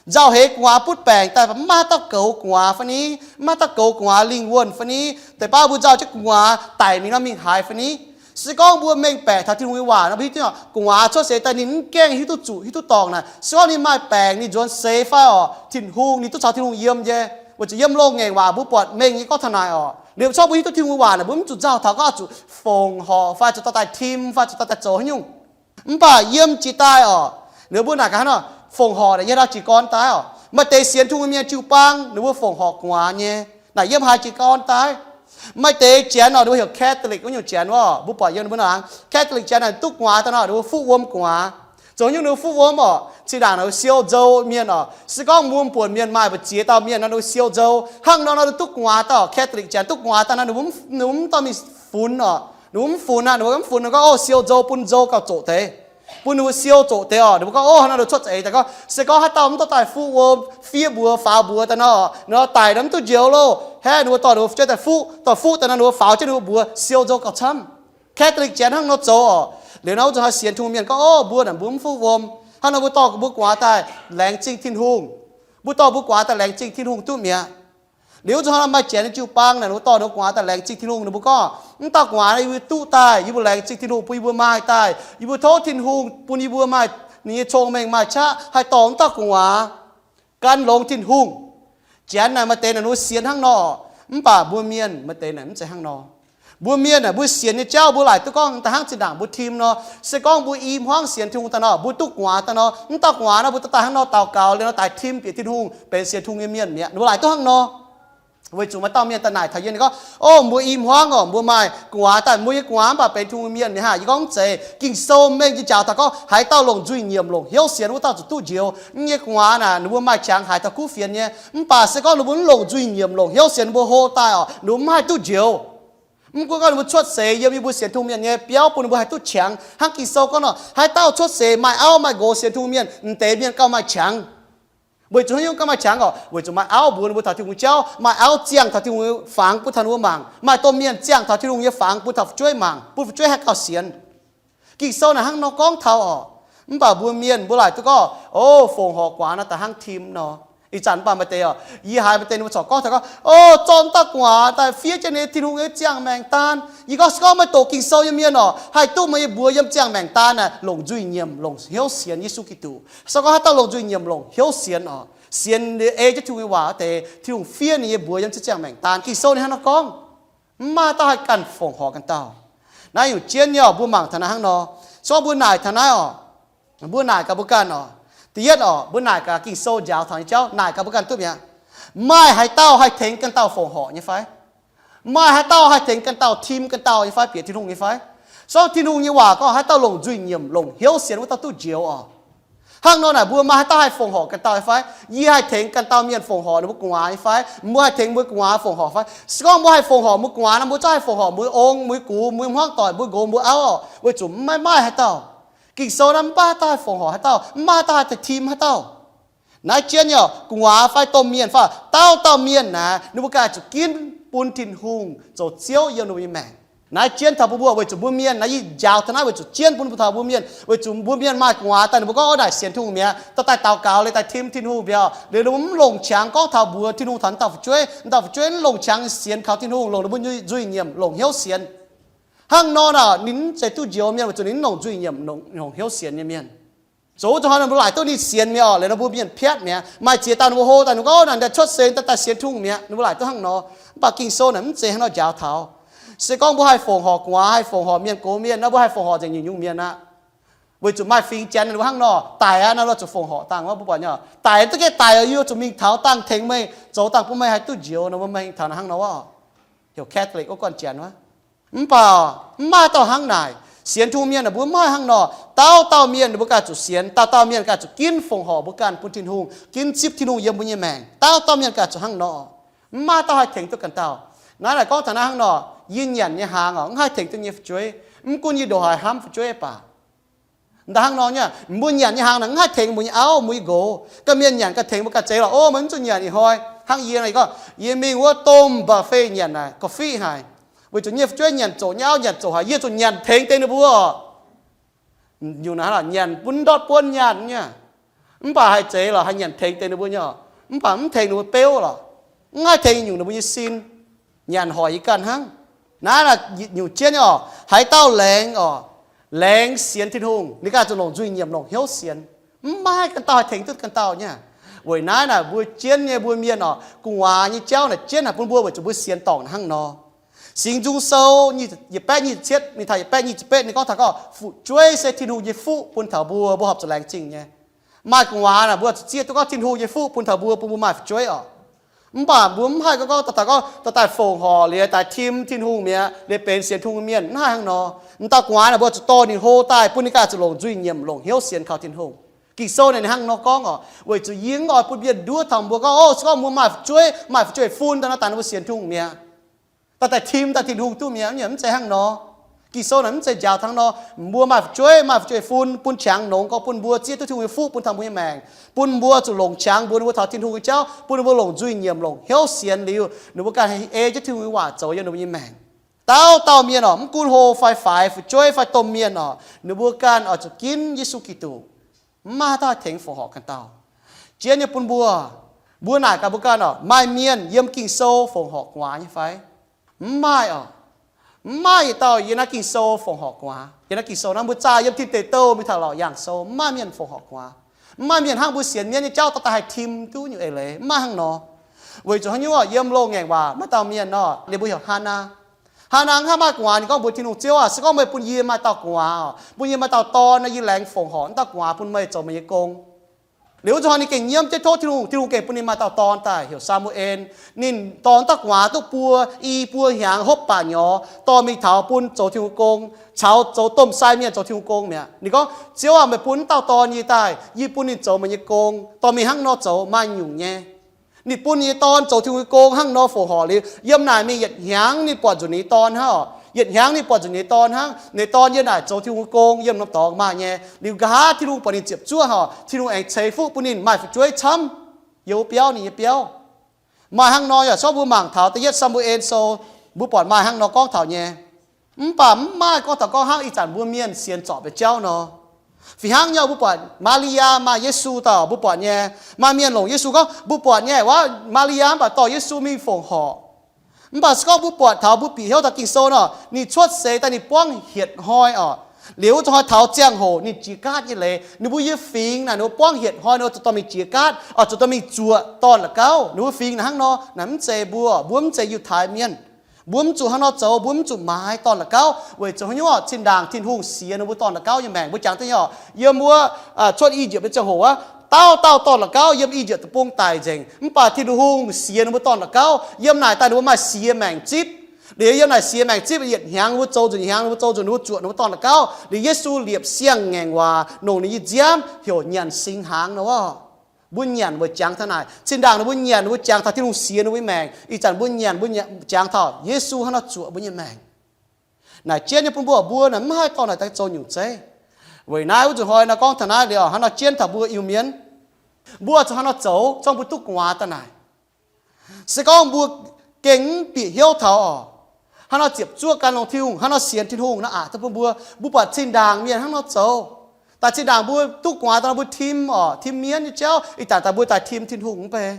Nzauh heix gu'nguaaz butv baengc daaih mv maaih haaix dauh goux gu'nguaaz fai ni, mv maaih haaix dauh goux gu'nguaaz lingh wuonh fai ni, deix baav mbuo nzauh jienv gu'nguaaz daic mingh nor mingh haaix fai ni. Se gorngv mbuo mengh baeqc taux Tin-Hungh nyei waac nor, mbuo hiuv duqv gu'nguaaz cuotv seix daaih ninh mv gaengh hiuv duqv zuqc hiuv duqv dorngc naaic. Se gorngv ninh maaih baengc ninh nzuonx seix fai oc, Tin-Hungh ninh duqv caux Tin-Hungh yiem nyei. Weic zuqc yiem loz-ngaengc waac mbuo buatc mengh nyei gorngv taux naaic oc. Liuz se gorngv mbuo hiuv duqv Tin-Hungh waac naaic, mbuo mv zuqc nzauh taux gorngv zuqc fongc horc fai zuqc dorh daaih tim fai zuqc dorh daaih zoux haaix nyungc. Mv baac yiem jiex daaih oc, liuz mbuo naaic gaax hnangv nor, fongc horc naaic yie ndau jiez gorn daaih oc. Maaih deix sienx Tin-Hungh mienh jiu-baang ninh mbuo fongc horc gu'nguaaz nyei. Naaic yiem haaix jiez gorn daaih. Maaih deix janx oc, ninh mbuo heuc Catholic wuov nyungc janx wuov, mbuo buatc yiem ninh mbuo naaic Catholic janx naaic duqv gu'nguaaz daaih nor, ninh mbuo fuqv wuom gu'nguaaz. Zoux haaix nyungc ninh mbuo fuqv wuom oc? Zinh ndaangc ninh mbuo siou nzou mienh oc. Se gorngv wuom buonc mienh maaih mbu'ziex dauh mienh nor, ninh mbuo siou nzou hnangv nor nor, ninh duqv gu'nguaaz daaih oc. Catholic janx duqv gu'nguaaz daaih nor, ninh mbuo mv dorh mingh funx oc. Ninh mbuo mv funx aqv, ninh mbuo mv funx, ninh gorngv, Ov, siou nzou bun nzou gauh zoqc deix. Bun ninh mbuo siou zoqc deix oc. Ninh mbuo gorngv, Ov, hnangv nor ninh cuotv za'eix daaih gorngv, se gorngv haaix dauh mv dorh daaih fuqv wuom, fiev mbuox faaux mbuox daaih nor, nor daic nor mv duqv njoux loh. Haeqv, ninh mbuo dorh ninh mbuo fu'jueiv daaih fuqv, dorh fuqv daaih nor ninh mbuo faaux jienv ninh mbuo mbuox siou nzou gauh camv. Catholic janx hnangv nor zoux oc. Liuz nor wuov zanc haih sienx Tin-Hungh mienh gorngv, Ov, mbuo naaic mbuo mv fuqv wuom. Hnangv nor mbuo dorh mbuo gu'nguaaz daaih laengz zingh Tin-Hungh. Mbuo dorh mbuo gu'nguaaz daaih laengz zingh Tin-Hungh duqv mi'aqv. Liuz wuov zanc hnangv nor maaih janx nyei jiu-baang naaic, ninh mbuo dorh ninh mbuo gu'nguaaz daaih laengz zingh Tin-Hungh, ninh mbuo gorngv, Mv dauh gu'nguaaz naaiv yie mbuo duqv daaih, yie mbuo laengz zingh Tin-Hungh bun yie mbuo maaih daaih. Yie mbuo tov Tin-Hungh bun yie mbuo maaih ninh nyei cong-mengh maaih qaqv haih dorh wuov dauh gu'nguaaz gan longx Tin-Hungh. Janx naaic maaih deix naaic ninh mbuo sienx hnangv nor, mv baac mbuo mienh maaih deix naaic mv zeiz hnangv nor. Mbuo mienh naaic mbuo sienx nyei jauv mbuo laaic duqv gorngv daaih hnangv zinh ndaangc mbuo tim nor. Se gorngv mbuo i hmuangv sienx Tin-Hungh daaih nor, mbuo duqv gu'nguaaz daaih nor, mv dauh gu'nguaaz nor, mbuo daaih hnangv nor daux gaux liuz nor daaih tim bieqc Tin-Hungh benx sienx Tin-Hungh nyei mienh mi'aqv. Ninh mbuo laaic duqv hnangv nor. Weic zuqc maaih dauh mienh daaih naaic taux yie, ninh gorngv, Ov, mbuo i hmuangv oc, mbuo maaih gu'nguaaz daaih, mbuo nyei gu'nguaaz mv baac benx Tin-Hungh nyei mienh mi'aqv. Yie gorngv, Mv zeiz. Ging-Sou mengh jiex njaaux daaih gorngv haaix dauh longc nzuih nyiemc longc hnyouv sienx wuov dauh zuqc duqv njoux. Ninh nyei gu'nguaaz naaic ninh mbuo maaih qangx haiz taux kuv fienx nyei. Mv baac se gorngv ninh mbuo mv longc nzuih nyiemc longc hnyouv sienx, ninh mbuo hlo daaih oc, ninh mbuo mv haih duqv njoux. Mv gunv gorngv ninh mbuo cuotv seix yiem yie mbuo sienx Tin-Hungh mienh nyei biauv bun ninh mbuo haih duqv qangx hnangv Ging-Sou gorngv nor, haaix dauh cuotv seix maaih auv maaih nqox sienx Tin-Hungh mienh, m'deix mienh gauh maaih qangx. Weic zuqc haaix nyungc gauh maaih qangx oc? Weic zuqc maaih auv mbuox ninh mbuo taux Tin-Hungh jauv, maaih auv ziangh taux Tin-Hungh fangx bun taux ninh mbuo mangc, maaih domh mienh ziangh taux Tin-Hungh nyei fangx bun taux fu'jueiv mangc, bun fu'jueiv haih gauh sienx. Ging-Sou naaic hnangv nor gorngv taux oc. Mv baac mbuo mienh mbuo laaic duqv gorngv, O, fongc horc gu'nguaaz nor daaih hnangv tim nor. Ih zanc mv baac maaih deix oc, yie haiz maaih deix ninh mbuo corc gorngv taux gorngv, O, zorqv dauh gu'nguaaz daaih fiev jienv ninh Tin-Hungh nyei ziangh maengc daan. Yie gorngv, se gorngv maaih doqc Ging-Sou nyei mienh oc, haih duqv meih mbuox yiem ziangh maengc daan naaic longc nzuih nyiemc longc hnyouv sienx Yesu Giduc. Se gorngv haaix dauh longc nzuih nyiemc longc hnyouv sienx oc, sienx ei jienv Tin-Hungh nyei waac wuov deix, Tin-Hungh fiev ninh nyei mbuox yiem jienv ziangh maengc daan. Ging-Sou ninh hnangv nor gorngv. Mv maaih dauh haih ganh fongc horc ganh dauh. Naaiv nyungc jienv nyei oc, mbuo mangc taux naaiv hnangv nor. Se gorngv mbuo naaic taux naaiv oc, mbuo naaic gaax mbuo ganh oc. Da'yietv oc, mbuo naaic gaax Ging-Sou njaaux taux nyei jauv, naaic gaax mbuo ganh duqv mi'aqv. Maaih haaix dauh haih tengx ganh dauh fongc horc nyei fai? Maaih haaix dauh haih tengx ganh dauh tim ganh dauh nyei fai, bieqc Tin-Hungh nyei fai? Se gorngv Tin-Hungh nyei waac gorngv haaix dauh longc nzuih nyiemc longc hnyouv sienx wuov dauh duqv njoux oc. Hnangv nor naaic mbuo maaih haaix dauh haih fongc horc ganh dauh nyei fai? Yie haih tengx ganh dauh mienh fongc horc ninh mbuo gu'nguaaz nyei fai? Mbuo haih tengx mbuo gu'nguaaz fongc horc fai? Se gorngv mbuo haih fongc horc mbuo gu'nguaaz nor, mbuo zungv haih fongc horc mbuo ong, mbuo gux, mbuo hmuangv doic, mbuo nqox, mbuo auv oc. Weic zuqc maiv maaih haaix dauh. Ging-Sou naaiv mv baac haaix dauh haih fongc horc haaix dauh, mv baac haaix dauh haih tengx tim haaix dauh. Naaiv jienv nyei oc, gu'nguaaz fai domh mienh fai dauh dauh mienh naaic, ninh mbuo ganh zuqc ginv bun Tin-Hungh zoux Ziouv yiem ninh mbuo nyei maengc. Naaiv jienv taux mbuo mbuo, weic zuqc mbuo mienh naaiv, yie njaaux taux naaiv weic zuqc jienv bun taux mbuo mienh, weic zuqc mbuo mienh maaih gu'nguaaz daaih, ninh mbuo gorngv, Ov, naaic sienx Tin-Hungh mi'aqv, dorh daaih daux gaux liuz daaih tim Tin-Hungh mbiauh. Liuz ninh mbuo mv longc qangx gorngv taux mbuox Tin-Hungh taux dauh fu'jueiv, dauh fu'jueiv mv longc qangx sienx kaux Tin-Hungh, longc ninh mbuo nzuih nyiemc longc hnyouv sienx. Hnangv nor naaic ninh mv zeiz duqv njoux mienh weic zuqc ninh mv longc nzuih nyiemc, longc hnyouv sienx nyei mienh. Zoux wuov zuqc hnoi ninh mbuo laaic duqv ninh sienx mi'aqv, liuz ninh mbuo mienh piatv mi'aqv, maaih ziex dauh ninh mbuo hlo daaih ninh gorngv naaic daaih cuotv seix daaih daaih sienx Tin-Hungh mi'aqv, ninh mbuo laaic duqv hnangv nor. Mv baac Ging-Sou naaic mv zeiz hnangv nor njaaux taux. Se gorngv mbuo haih fongc horc gu'nguaaz, haih fongc horc mienh gox mienh nor, mbuo haih fongc horc nzengc nyungc-nyungc mienh aqv. Weic zuqc maaih fingx Janx ninh mbuo hnangv nor, daic aqv nor, zuqc fongc horc dangh wuov mbuo buatc nyei. Daic duqv geh daic, yie zuqc mingh taux dangh tengx meih zoux dangh bun meih haih duqv njoux nor, mbuo mingh taux hnangv nor wuov, heuc Catholic wuov guanh Janx wuov. Mv baac mv maaih dauh hnangv naaic. Sienx Tin-Hungh mienh mbuo mv maaih hnangv nor. Dauh dauh mienh ninh mbuo ganh zuqc sienx, dauh dauh mienh ganh zuqc ginv fongc horc mbuo ganh bun Tin-Hungh, ginv zipv Tin-Hungh yiem mbuo nyei maengc. Dauh dauh mienh ganh zuqc hnangv nor. Mv maaih dauh haih tengx duqv ganh dauh. Naaiv naaic gorngv taux naaiv hnangv nor, yie nyanc nyei hnaangx oc, mv haih tengx duqv nyei fu'jueiv. Mv gunv yie ndongc haaix hnamv fu'jueiv baac, daaih hnangv nor nyei, mbuo nyanc nyei hnaangx naaic mv haih tengx mbuo nyei auv, mbuo nyei nqox. Ganh mienh nyanc ganh tengx mbuo ganh zeiz lorqc. Ov, meih mv zuqc nyanc ih hnoi. Hnangv yie naaic, yie gorngv yie mingh wuov domh buffet nyanc naaic, coffee haic. Weic zuqc nyei fu'jueiv nyanc zoqc, nyei auv nyanc zoqc haic, yie zuqc nyanc tengx deix ninh mbuo oc. Nyungc naaic nyanc bun ndortv buonv nyanc nyei. Mv baac haih zeiz lorqc, haih nyanc tengx deix ninh mbuo nyei oc. Mv baac mv tengx ninh mbuo beuv lorqc. Mv haih tengx nyungc ninh mbuo nyei sin. Nyanc hoic yie ganh hnangv. Naaiv naaic nyungc jienv nyei oc, haaix dauh laengz oc, laengz sienx Tin-Hungh, ninh ganh zuqc longc nzuih nyiemc longc hnyouv sienx. Mv maaih ganh dauh haih tengx duqv ganh dauh nyei. Weic naaiv naaic mbuo jienv nyei mbuo mienh oc, gu'nguaaz nyei jauv naaic jienv naaic bun mbuo weic zuqc mbuo sienx dorngc hnangv nor. Singx Nzung Sou yietc baeqv nyic ziepc cietv mingh taux yietc baeqv nyic ziepc betv ninh gorngv taux gorngv fu'jueiv se Tin-Hungh nyei fuqv bun taux mbuo, mbuo horpc zuqc laengz zingh nyei. Maaih gu'nguaaz naaic mbuo zuqc zieqv duqv gorngv Tin-Hungh nyei fuqv bun taux mbuo, bun mbuo maaih fu'jueiv oc. Mv baac mbuo mv haih gorngv, gorngv daaih, daaih gorngv daaih, daaih fongc horc liuz daaih tim Tin-Hungh mi'aqv, liuz benx sienx Tin-Hungh mienh, mv haih hnangv nor. M'dauh gu'nguaaz naaic mbuo zuqc dorh ninh hlo daaih bun ninh ganh zuqc longc nzuih nyiemc longc hnyouv sienx kaux Tin-Hungh. Ging-Sou naaic ninh hnangv nor gorngv oc, weic zuqc yie mv oix bun mienh nduov taux mbuo gorngv, ov, se gorngv mbuo maaih fu'jueiv, maaih fu'jueiv fun daaih nor, daaih ninh mbuo sienx Tin-Hungh mi'aqv. Daaih, daaih tim daaih Tin-Hungh duqv mi'aqv, mv zeiz hnangv nor. Ging-Sou naaic mv zeiz njaaux hnangv nor. Mbuo maaih fu'jueiv, maaih fu'jueiv fun bun qangx nongx gorngv bun mbuo zieqv duqv Tin-Hungh nyei fuqv bun taux mbuo nyei maengc, bun mbuo zuqc longc qangx mbuox ninh mbuo taux Tin-Hungh nyei jauv, bun ninh mbuo longc nzuih nyiemc longc hnyouv sienx liuz, ninh mbuo ganh ei jienv Tin-Hungh nyei waac zoux yiem ninh mbuo nyei maengc. Dauh dauh mienh oc, mv gunv hlo fai faix, fu'jueiv fai domh mienh oc, ninh mbuo ganh oix zuqc ginv Yesu Giduc. Mv maaih dauh haih tengx fongc horc ganh dauh. Jienv nyei bun mbuo, mbuo naaic gaax mbuo ganh oc, maaih mienh yiem Ging-Sou fongc horc gu'nguaaz nyei fai? Mv maaih oc. Mv maaih yietc dauh yiem naaiv Ging-Sou fongc horc gu'nguaaz. Yiem naaiv Ging-Sou naaiv mbuo zaah yiem Tin Deic Douh mingh taux Laauc Yaangh Sou, mv maaih mienh fongc horc gu'nguaaz. Mv maaih mienh hnangv mbuo sienx mienv nyei jauv daaih, daaih haih tim duqv nyungc eix leiz, mv maaih hnangv nor. Weic zuqc haaix nyungc oc, yiem loz-ngaengc waac maaih dauh mienh nor, ninh mbuo heuc Haanaa. Haanaa hnangv maaih gu'nguaaz, ninh gorngv mbuox Tin-Hungh, Ziouv aac, se gorngv meih bun yie maaih dauh gu'nguaaz oc, bun yie maaih dauh dorn nor, yie laengz fongc horc naaiv dauh gu'nguaaz bun meih zoux meih nyei gong. Liuz wuov zuqc hnoi ninh gengh nyiemv jienv tov Tin-Hungh, Tin-Hungh gengh bun ninh maaih dauh dorn daaih heuc Saa^mu^en. Ninh dorh naaiv dauh gu'nguaaz duqv buo, i buo hnyangx hopv baac nyorx dorh mingh taux bun zoux Tin-Hungh gong, caux zoux domh sai mienh zoux Tin-Hungh gong mi'aqv. Ninh gorngv, Ziouv aac, meih bun naaiv dauh dorn yie daaih, yie bun ninh zoux meih nyei gong. Dorh mingh hnangv nor zoux maaih nyungc nyei. Ninh bun ninh nyei dorn zoux Tin-Hungh nyei gong hnangv nor fongc horc liuz, yiem naaic mingh yietc hnyangx ninh buatc nzunc ninh nyei dorn hnangv oc. Yietc hnyangx ninh buatc nzunc ninh nyei dorn hnangv, ninh nyei dorn yiem naaic zoux Tin-Hungh nyei gong yiem norm dorngx maaih nyei. Liuz nqa'haav Tin-Hungh buatc ninh ziepc zuoqv oc, Tin-Hungh aengx ceix fuqv bun ninh maaih fu'jueiv camv, yiem wuov biauv ninh nyei biauv. Maaih hnangv nor yaac zorqv mbuo mangc taux da'yietv Saa^mu^en Sou, mbuo buatc maaih hnangv nor gorngv taux nyei. Mv baac mv maaih gorngv taux gorngv hnangv ih zanc mbuo mienh sienx zorpc nyei jauv nor. Fih hnangv nyei, mbuo buatc Maa^li^yaa maaih Yesu daaih, mbuo buatc nyei, maaih mienh longc Yesu gorngv, mbuo buatc nyei, waac Maa^li^yaa mv baac dorh Yesu mingh fongc horc. Mv baac se gorngv mbuo buatc taux mbuo bieqc hnyouv taux Ging-Sou nor, ninh cuotv seix daaih ninh buangv hietc hnoi oc. Liuz wuov zuqc hnoi taux ziangh hoc ninh jiex gaatv nyei leiz, ninh mbuo yiem fingx naaic ninh mbuo buangv hietc hnoi ninh mbuo zuqc dorh mingh jiex gaatv, oix zuqc dorh mingh zuoqc dorn la'gauv. Ninh mbuo fingx naaic hnangv nor, naaic mv zeiz mbuo, mbuo mv zeiz Yiutai Mienh. Mbuo mv zuqc hnangv nor zoux, mbuo mv zuqc maaiz dorn la'gauv. Weic zuqc haaix nyungc oc? Zinh ndaangc Tin-Hungh siex ninh mbuo dorn la'gauv nyei maengc. Mbuo jangx deix nyei oc, yiem wuov cuotv I^yipv nyei ziangh hoc wuov, dauh dauh dorn la'gauv yiem I^yipv deic-bung daic nzengc. Mv baac Tin-Hungh siex ninh mbuo dorn la'gauv. Yiem naaic daaih ninh mbuo maaih siex maengc zipv. Liuz yiem naaic siex maengc zipv, yietc hnyangx ninh mbuo zoux nzunc, yietc hnyangx ninh mbuo zoux nzunc, ninh mbuo zuoqc ninh mbuo dorn la'gauv. Liuz Yesu liepc siang-ngaengc waac longc ninh nyei nziaamv heuc nyanc singx hnaangx nor. Mbuo nyanc weic jangx taux naaic. Zinh ndaangc ninh mbuo nyanc, ninh mbuo jangx taux Tin-Hungh siex ninh mbuo nyei maengc. Ih zanc mbuo nyanc, mbuo jangx taux Yesu hnangv nor zuoqc mbuo nyei maengc. Naaic jienv nyei bun mbuo, mbuo naaic mv haih dorh naaic daaih zoux nyungc zeiv. Weic naaiv wuov nzunc hnoi nor gorngv taux naaiv liuz, hnangv nor jienv taux mbuo Iu-Mienh, mbuo zuqc hnangv nor zoux, zorqv mbuo duqv gu'nguaaz daaih naaic. Se gorngv mbuo gengh mv bieqc hnyouv taux oc, hnangv nor ziepc zuoqv gan longx Tin-Hungh, hnangv nor sienx Tin-Hungh nor aqc duqv bun mbuo, mbuo buatc zinh ndaangc mienh hnangv nor zoux. Daaih zinh ndaangc mbuo duqv gu'nguaaz daaih nor mbuo tim oc, tim mienv nyei jauv, ih zanc daaih mbuo daaih tim Tin-Hungh mv bei.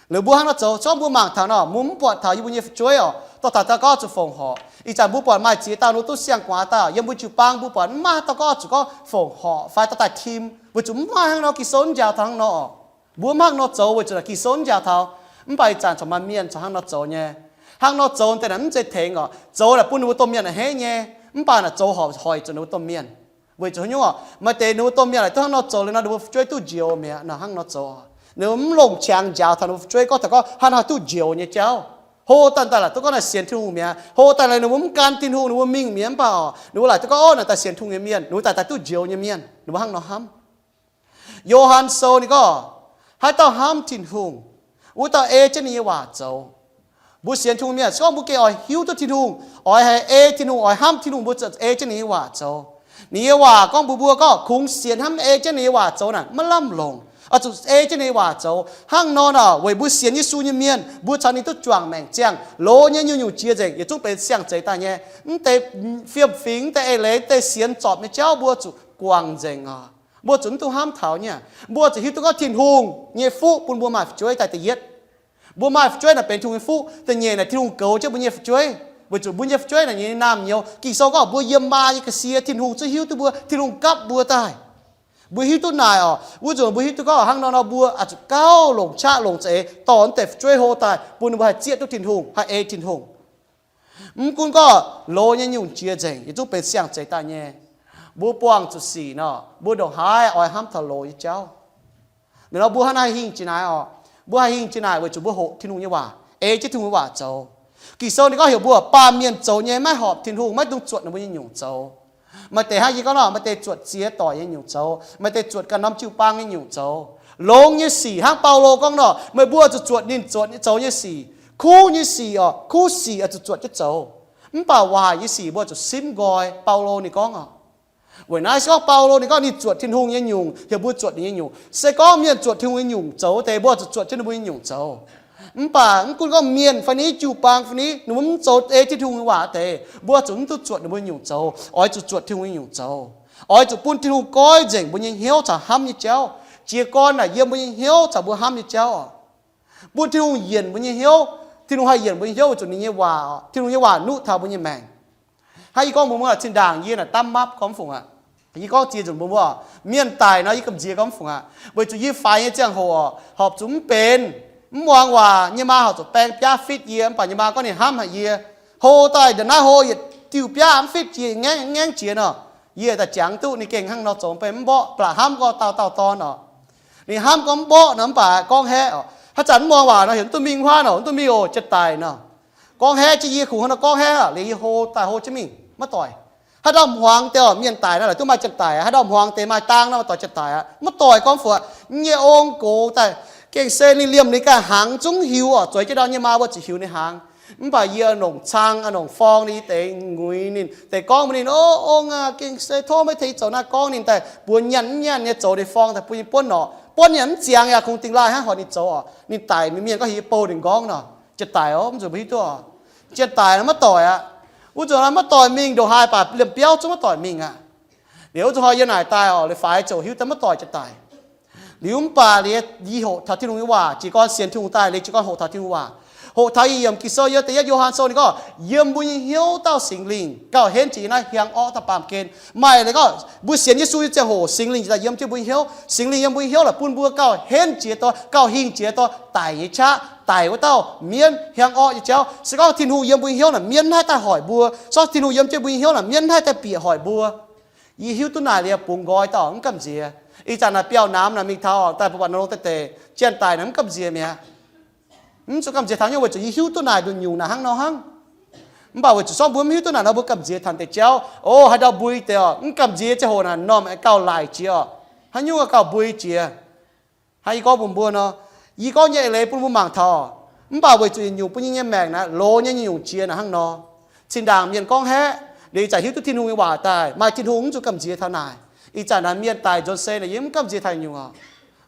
Liuz mbuo hnangv nor zoux, zorqv mbuo mangc taux nor, mbuo mv buatc taux yie mbuo nyei fu'jueiv oc, dorh taux daaih gorngv zuqc fongc horc. Ih zanc mbuo buatc maaih ziex dauh ninh mbuo duqv siang-guaax daaih, yiem mbuo jiu-baang mbuo buatc mv maaih haaix dauh gorngv zuqc gorngv fongc horc fai dorh daaih tim, weic zuqc mv maaih hnangv nor Ging-Sou mv njaaux taux hnangv nor. Mbuo mv hnangv nor zoux weic zuqc naaic Ging-Sou mv njaaux taux. Mv baac ih zanc corc maaih mienh corc hnangv nor zoux nyei. Hnangv nor zoux deix naaic mv zeiz tengx oc. Zoux naaic bun ninh mbuo domh mienh a'hneiv nyei, mv baac naaic zoux horpc hoic zuqc ninh mbuo domh mienh. Weic zuqc haaix nyungc oc? Maaih deix ninh mbuo domh mienh laaic duqv hnangv nor zoux liuz nor, ninh mbuo fu'jueiv duqv njoux mi'aqv nor, hnangv nor zoux. Ninh mbuo mv longc qangx njaaux taux ninh mbuo fu'jueiv gorngv taux gorngv haaix nor duqv njoux nyei jauv. Hlo daaih daaih laaic duqv gorngv naaic sienx Tin-Hungh mi'aqv. Hlo daaih laaic ninh mbuo mv gan Tin-Hungh, ninh mbuo mingh mi'aqv, mv baac oc, ninh mbuo laaic duqv gorngv, Orv, naaic daaih sienx Tin-Hungh nyei mienh, ninh mbuo daaih daaih duqv njoux nyei mienh. Ninh mbuo hnangv nor hnamv. Yo^han Sou ninh gorngv, haaix dauh hnamv Tin-Hungh, wuov dauh ei jienv ninh nyei waac zoux. Mbuo sienx Tin-Hungh mienh se gorngv mbuo gengh oix hiuv duqv Tin-Hungh, oix haih ei Tin-Hungh, oix hnamv Tin-Hungh, mbuo zuqc ei jienv ninh nyei waac zoux. Ninh nyei waac gorngv mbuox mbuo gorngv kungx sienx hnamv ei jienv ninh nyei waac zoux naaic maiv lamh longc, oix zuqc ei jienv ninh nyei waac zoux. Hnangv nor naaic weic mbuo sienx Yesu nyei mienh, mbuo caux ninh duqv juangc maengc ziangh, loz nyei nyungc-nyungc jiex nzengc, yietc zungv benx siang-zeix daaih nyei. Mv deix fiem-fingx, mv deix eix leiz, mv deix sienx zorpc nyei jauv mbuo zuqc guangc nzengc oc. Mbuo zuqc mv duqv hnamv taux nyei. Mbuo zuqc hiuv duqv gorngv Tin-Hungh nyei fuqv bun mbuo maaih fu'jueiv daaih da'yietv. Mbuo maaih fu'jueiv naaic benx Tin-Hungh nyei fuqv. Da'nyeic naaic Tin-Hungh goux jienv mbuo nyei fu'jueiv, weic zuqc mbuo nyei fu'jueiv naaic nyei naamh nyouz. Ging-Sou gorngv mbuo yiem maa nyei ga'sie Tin-Hungh zuqc hiuv duqv mbuo, Tin-Hungh gapv mbuo daaih. Mbuo hiuv duqv naaic oc, wuov nzunc mbuo hiuv duqv gorngv hnangv nor nor mbuo oix zuqc gauh longc qaqv longc za'eix dorh naaiv deix fu'jueiv hlo daaih bun ninh mbuo haih zieqv duqv Tin-Hungh, haih ei Tin-Hungh. Mv gunv gorngv loz nyei nyungc jiex nzengc, yietc zungv benx siang-zeix daaih nyei. Mbuo buangh zuqc sic nor, mbuo ndongc haaix oix hnamv taux loz nyei jauv. Mv baac nor mbuo hnangv naaiv hingh jiex naaiv oc. Mbuo haih hingh jiex naaic weic zuqc mbuo hoqc Tin-Hungh nyei waac, ei jienv Tin-Hungh nyei waac zoux. Ging-Sou ninh gorngv heuc mbuo baamh mienh zoux nyei maiv horpc Tin-Hungh, maiv dungx zuotc ninh mbuo nyei nyungc zoux. Maaih deix hnangv yie gorngv nor, maaih deix zuotc ziex doic nyei nyungc zoux, maaih deix zuotc ganh norm jiu-baang nyei nyungc zoux. Longx nyei sic hnangv Baulo gorngv nor, meih mbuo zuqc zuotc ninh zuotc zoux nyei sic. Kuv nyei sic oc, kuv sic oix zuqc zuotc jienv zoux. Mv baac waaic nyei sic mbuo zuqc simv nqoi. Baulo ninh gorngv oc, weic naaiv se gorngv Baulo ninh gorngv ninh zuotc Tin-Hungh nyei nyungc, heuc mbuo zuotc ninh nyei nyungc. Se gorngv mienh zuotc Tin-Hungh nyei nyungc zoux deix, mbuo zuqc zuotc jienv ninh mbuo nyei nyungc zoux. Mv baac mv gunv gorngv mienh fai ni, jiu-baang fai ni, ninh mbuo mv zoux ei jienv Tin-Hungh nyei waac deix, mbuo zuqc mv duqv zuotc ninh mbuo nyei nyungc zoux. Oix zuqc zuotc Tin-Hungh nyei nyungc zoux. Oix zuqc bun Tin-Hungh goiv nzengc mbuo nyei hnyouv caux hnamv nyei jauv. Jiez gorn naaic yiem mbuo nyei hnyouv caux mbuo hnamv nyei jauv oc. Bun Tin-Hungh yienc mbuo nyei hnyouv. Tin-Hungh haih yienc mbuo nyei hnyouv weic zuqc ninh nyei waac oc. Tin-Hungh nyei waac nuqv taux mbuo nyei maengc. Hnangv yie gorngv mbuox mbuo, zinh ndaangc yie naaic damv mapv gormx fungc aqv. Yie gorngv ziex nzunc mbuox mbuo, mienh daic nor yie gamh nziex gormx fungc aqv. Weic zuqc yie faix nyei ziangh hoc horpc zuqc mv benx, mv muangx waac, nyei maa horpc zuqc baeng biaav fitv yie. Mv baac nyei maa gorngv ninh hnamv haic yie. Hlo daaih ndongc naaiv hlo yietc diuh biaav mv fitv jiex, ngaengv ngaengv jiex nor. Yie daaih jangx duqv ninh gengh hnangv nor zoux, mv baac mv mborqv, baac hnamv gorngv dauh dauh dorn oc. Ninh hnamv gorngv mv mborqv nor, mv baac gorngv haeqv oc. Haaix zanc mv muangx waac nor heuc mv duqv mingh huaav nor, mv duqv mingh oc, janx-daic nor. Gorngv haeqv jienv yie, kungx hnangv nor gorngv haeqv oc. Liuz yie hlo daaih hlo jienv mingh maiv doic. Haaix ndau hmuangx deix oc, mienh daic nor laaic duqv maaih janx-daic aqv. Haaix ndau hmuangx deix maaih dang nor maaih doic janx-daic aqv, maiv doic gorngv fungc. Yie ong gox daaih gengh se ninh liemh ninh ganh hnaangx zungv hiuv oc. Zueiz jienv ndau nyei maa mbuo zuqc hiuv ninh hnaangx. Mv baac yie nongc cang, nongc forng ninh deix, nguiz ninh deix, gorngv mbuox ninh, O ong aac, gengh se tov meih tengx zoux naaiv, gorngv ninh daaih buoz nyaanh mv nyaanh nyei zoux ninh forng daaih bun yie buonv norqc. Buonv nyaanh mv ziangx yaac kungx dingh laaih hnangv, horpc ninh zoux oc. Ninh daic, mienh gorngv heuc yie bouh ninh nqorngv nor. Janx-daic oc, mv zuqc mbuo hiuv duqv oc. Janx-daic nor maiv doic aqv. Wuov nzunc maiv doic mingh ndongc haaix, baac liemh biauv zungv maiv doic mingh aqv. Liuz wuov nzunc hnoi yie naaic daaih oc, liuz faix ziouc hiuv duqv maiv doic janx-daic. Liuz mv baac liuz yie hoqc taux Tin-Hungh nyei waac, jiez gorn sienx Tin-Hungh daaih, liuz jiez gorn hoqc taux Tin-Hungh waac. Hoqc taux i yiemc Ging-Sou, yiem da'yietv Yo^han Sou ninh gorngv, yiem mbuo nyei hnyouv dauh Singx Lingh gauh henv jiex yiem naaiv hiaang orqv dauh baamh gen. Maaih ninh gorngv mbuo sienx Yesu nyei ziangh hoc, Singx Lingh daaih yiem jienv mbuo nyei hnyouv. Singx Lingh yiem mbuo nyei hnyouv naaic bun mbuo gauh henv jiex duqv, gauh hingh jiex duqv daic nyei qaqv, daic wuov dauh mienv hiaang orqv nyei jauv. Se gorngv Tin-Hungh yiem mbuo nyei hnyouv naaic, mienv maiv haih daaih hoic mbuo. Se gorngv Tin-Hungh yiem jienv mbuo nyei hnyouv naaic, mienv maiv haih daaih bieqc hoic mbuo. Yie hiuv duqv naaic liuz bungx nqoi dauh mv gamh nziex. Ih zanc naaic biauv namx naaic mingh taux daaih mbuo buatc norm longx daaih deix, janx-daic naaic mv gamh nziex mi'aqv. Mv zuqc gamh nziex taux nyungc, weic zuqc yie hiuv duqv naaic nduqc nyungc naaic hnangv nor hnangv. Mv baac weic zuqc se gorngv mbuo mv hiuv duqv naaic nor, mbuo gamh nziex taux deix jauv. O, haaix ndau mbui deix oc, mv gamh nziex ziangh hoc naaic, normh gauh laic jiex oc. Haaix nyungc gauh mbui jiex. Hnangv yie gorngv mbuox mbuo nor, yie gorngv nyei eix leiz bun mbuo mangc taux. Mv baac weic zuqc yietc nyungc bun yie nyei maengc naaiv loz nyei nyungc-nyungc jiex naaic hnangv nor. Zinh ndaangc mienh gorngv haeqv, liuz ih zanc hiuv duqv Tin-Hungh nyei waac daaih, maaih Tin-Hungh mv zuqc gamh nziex taux naaic. Ih zanc naaic mienh daic nzuonx se naaic yie mv gamh nziex taux nyungc oc.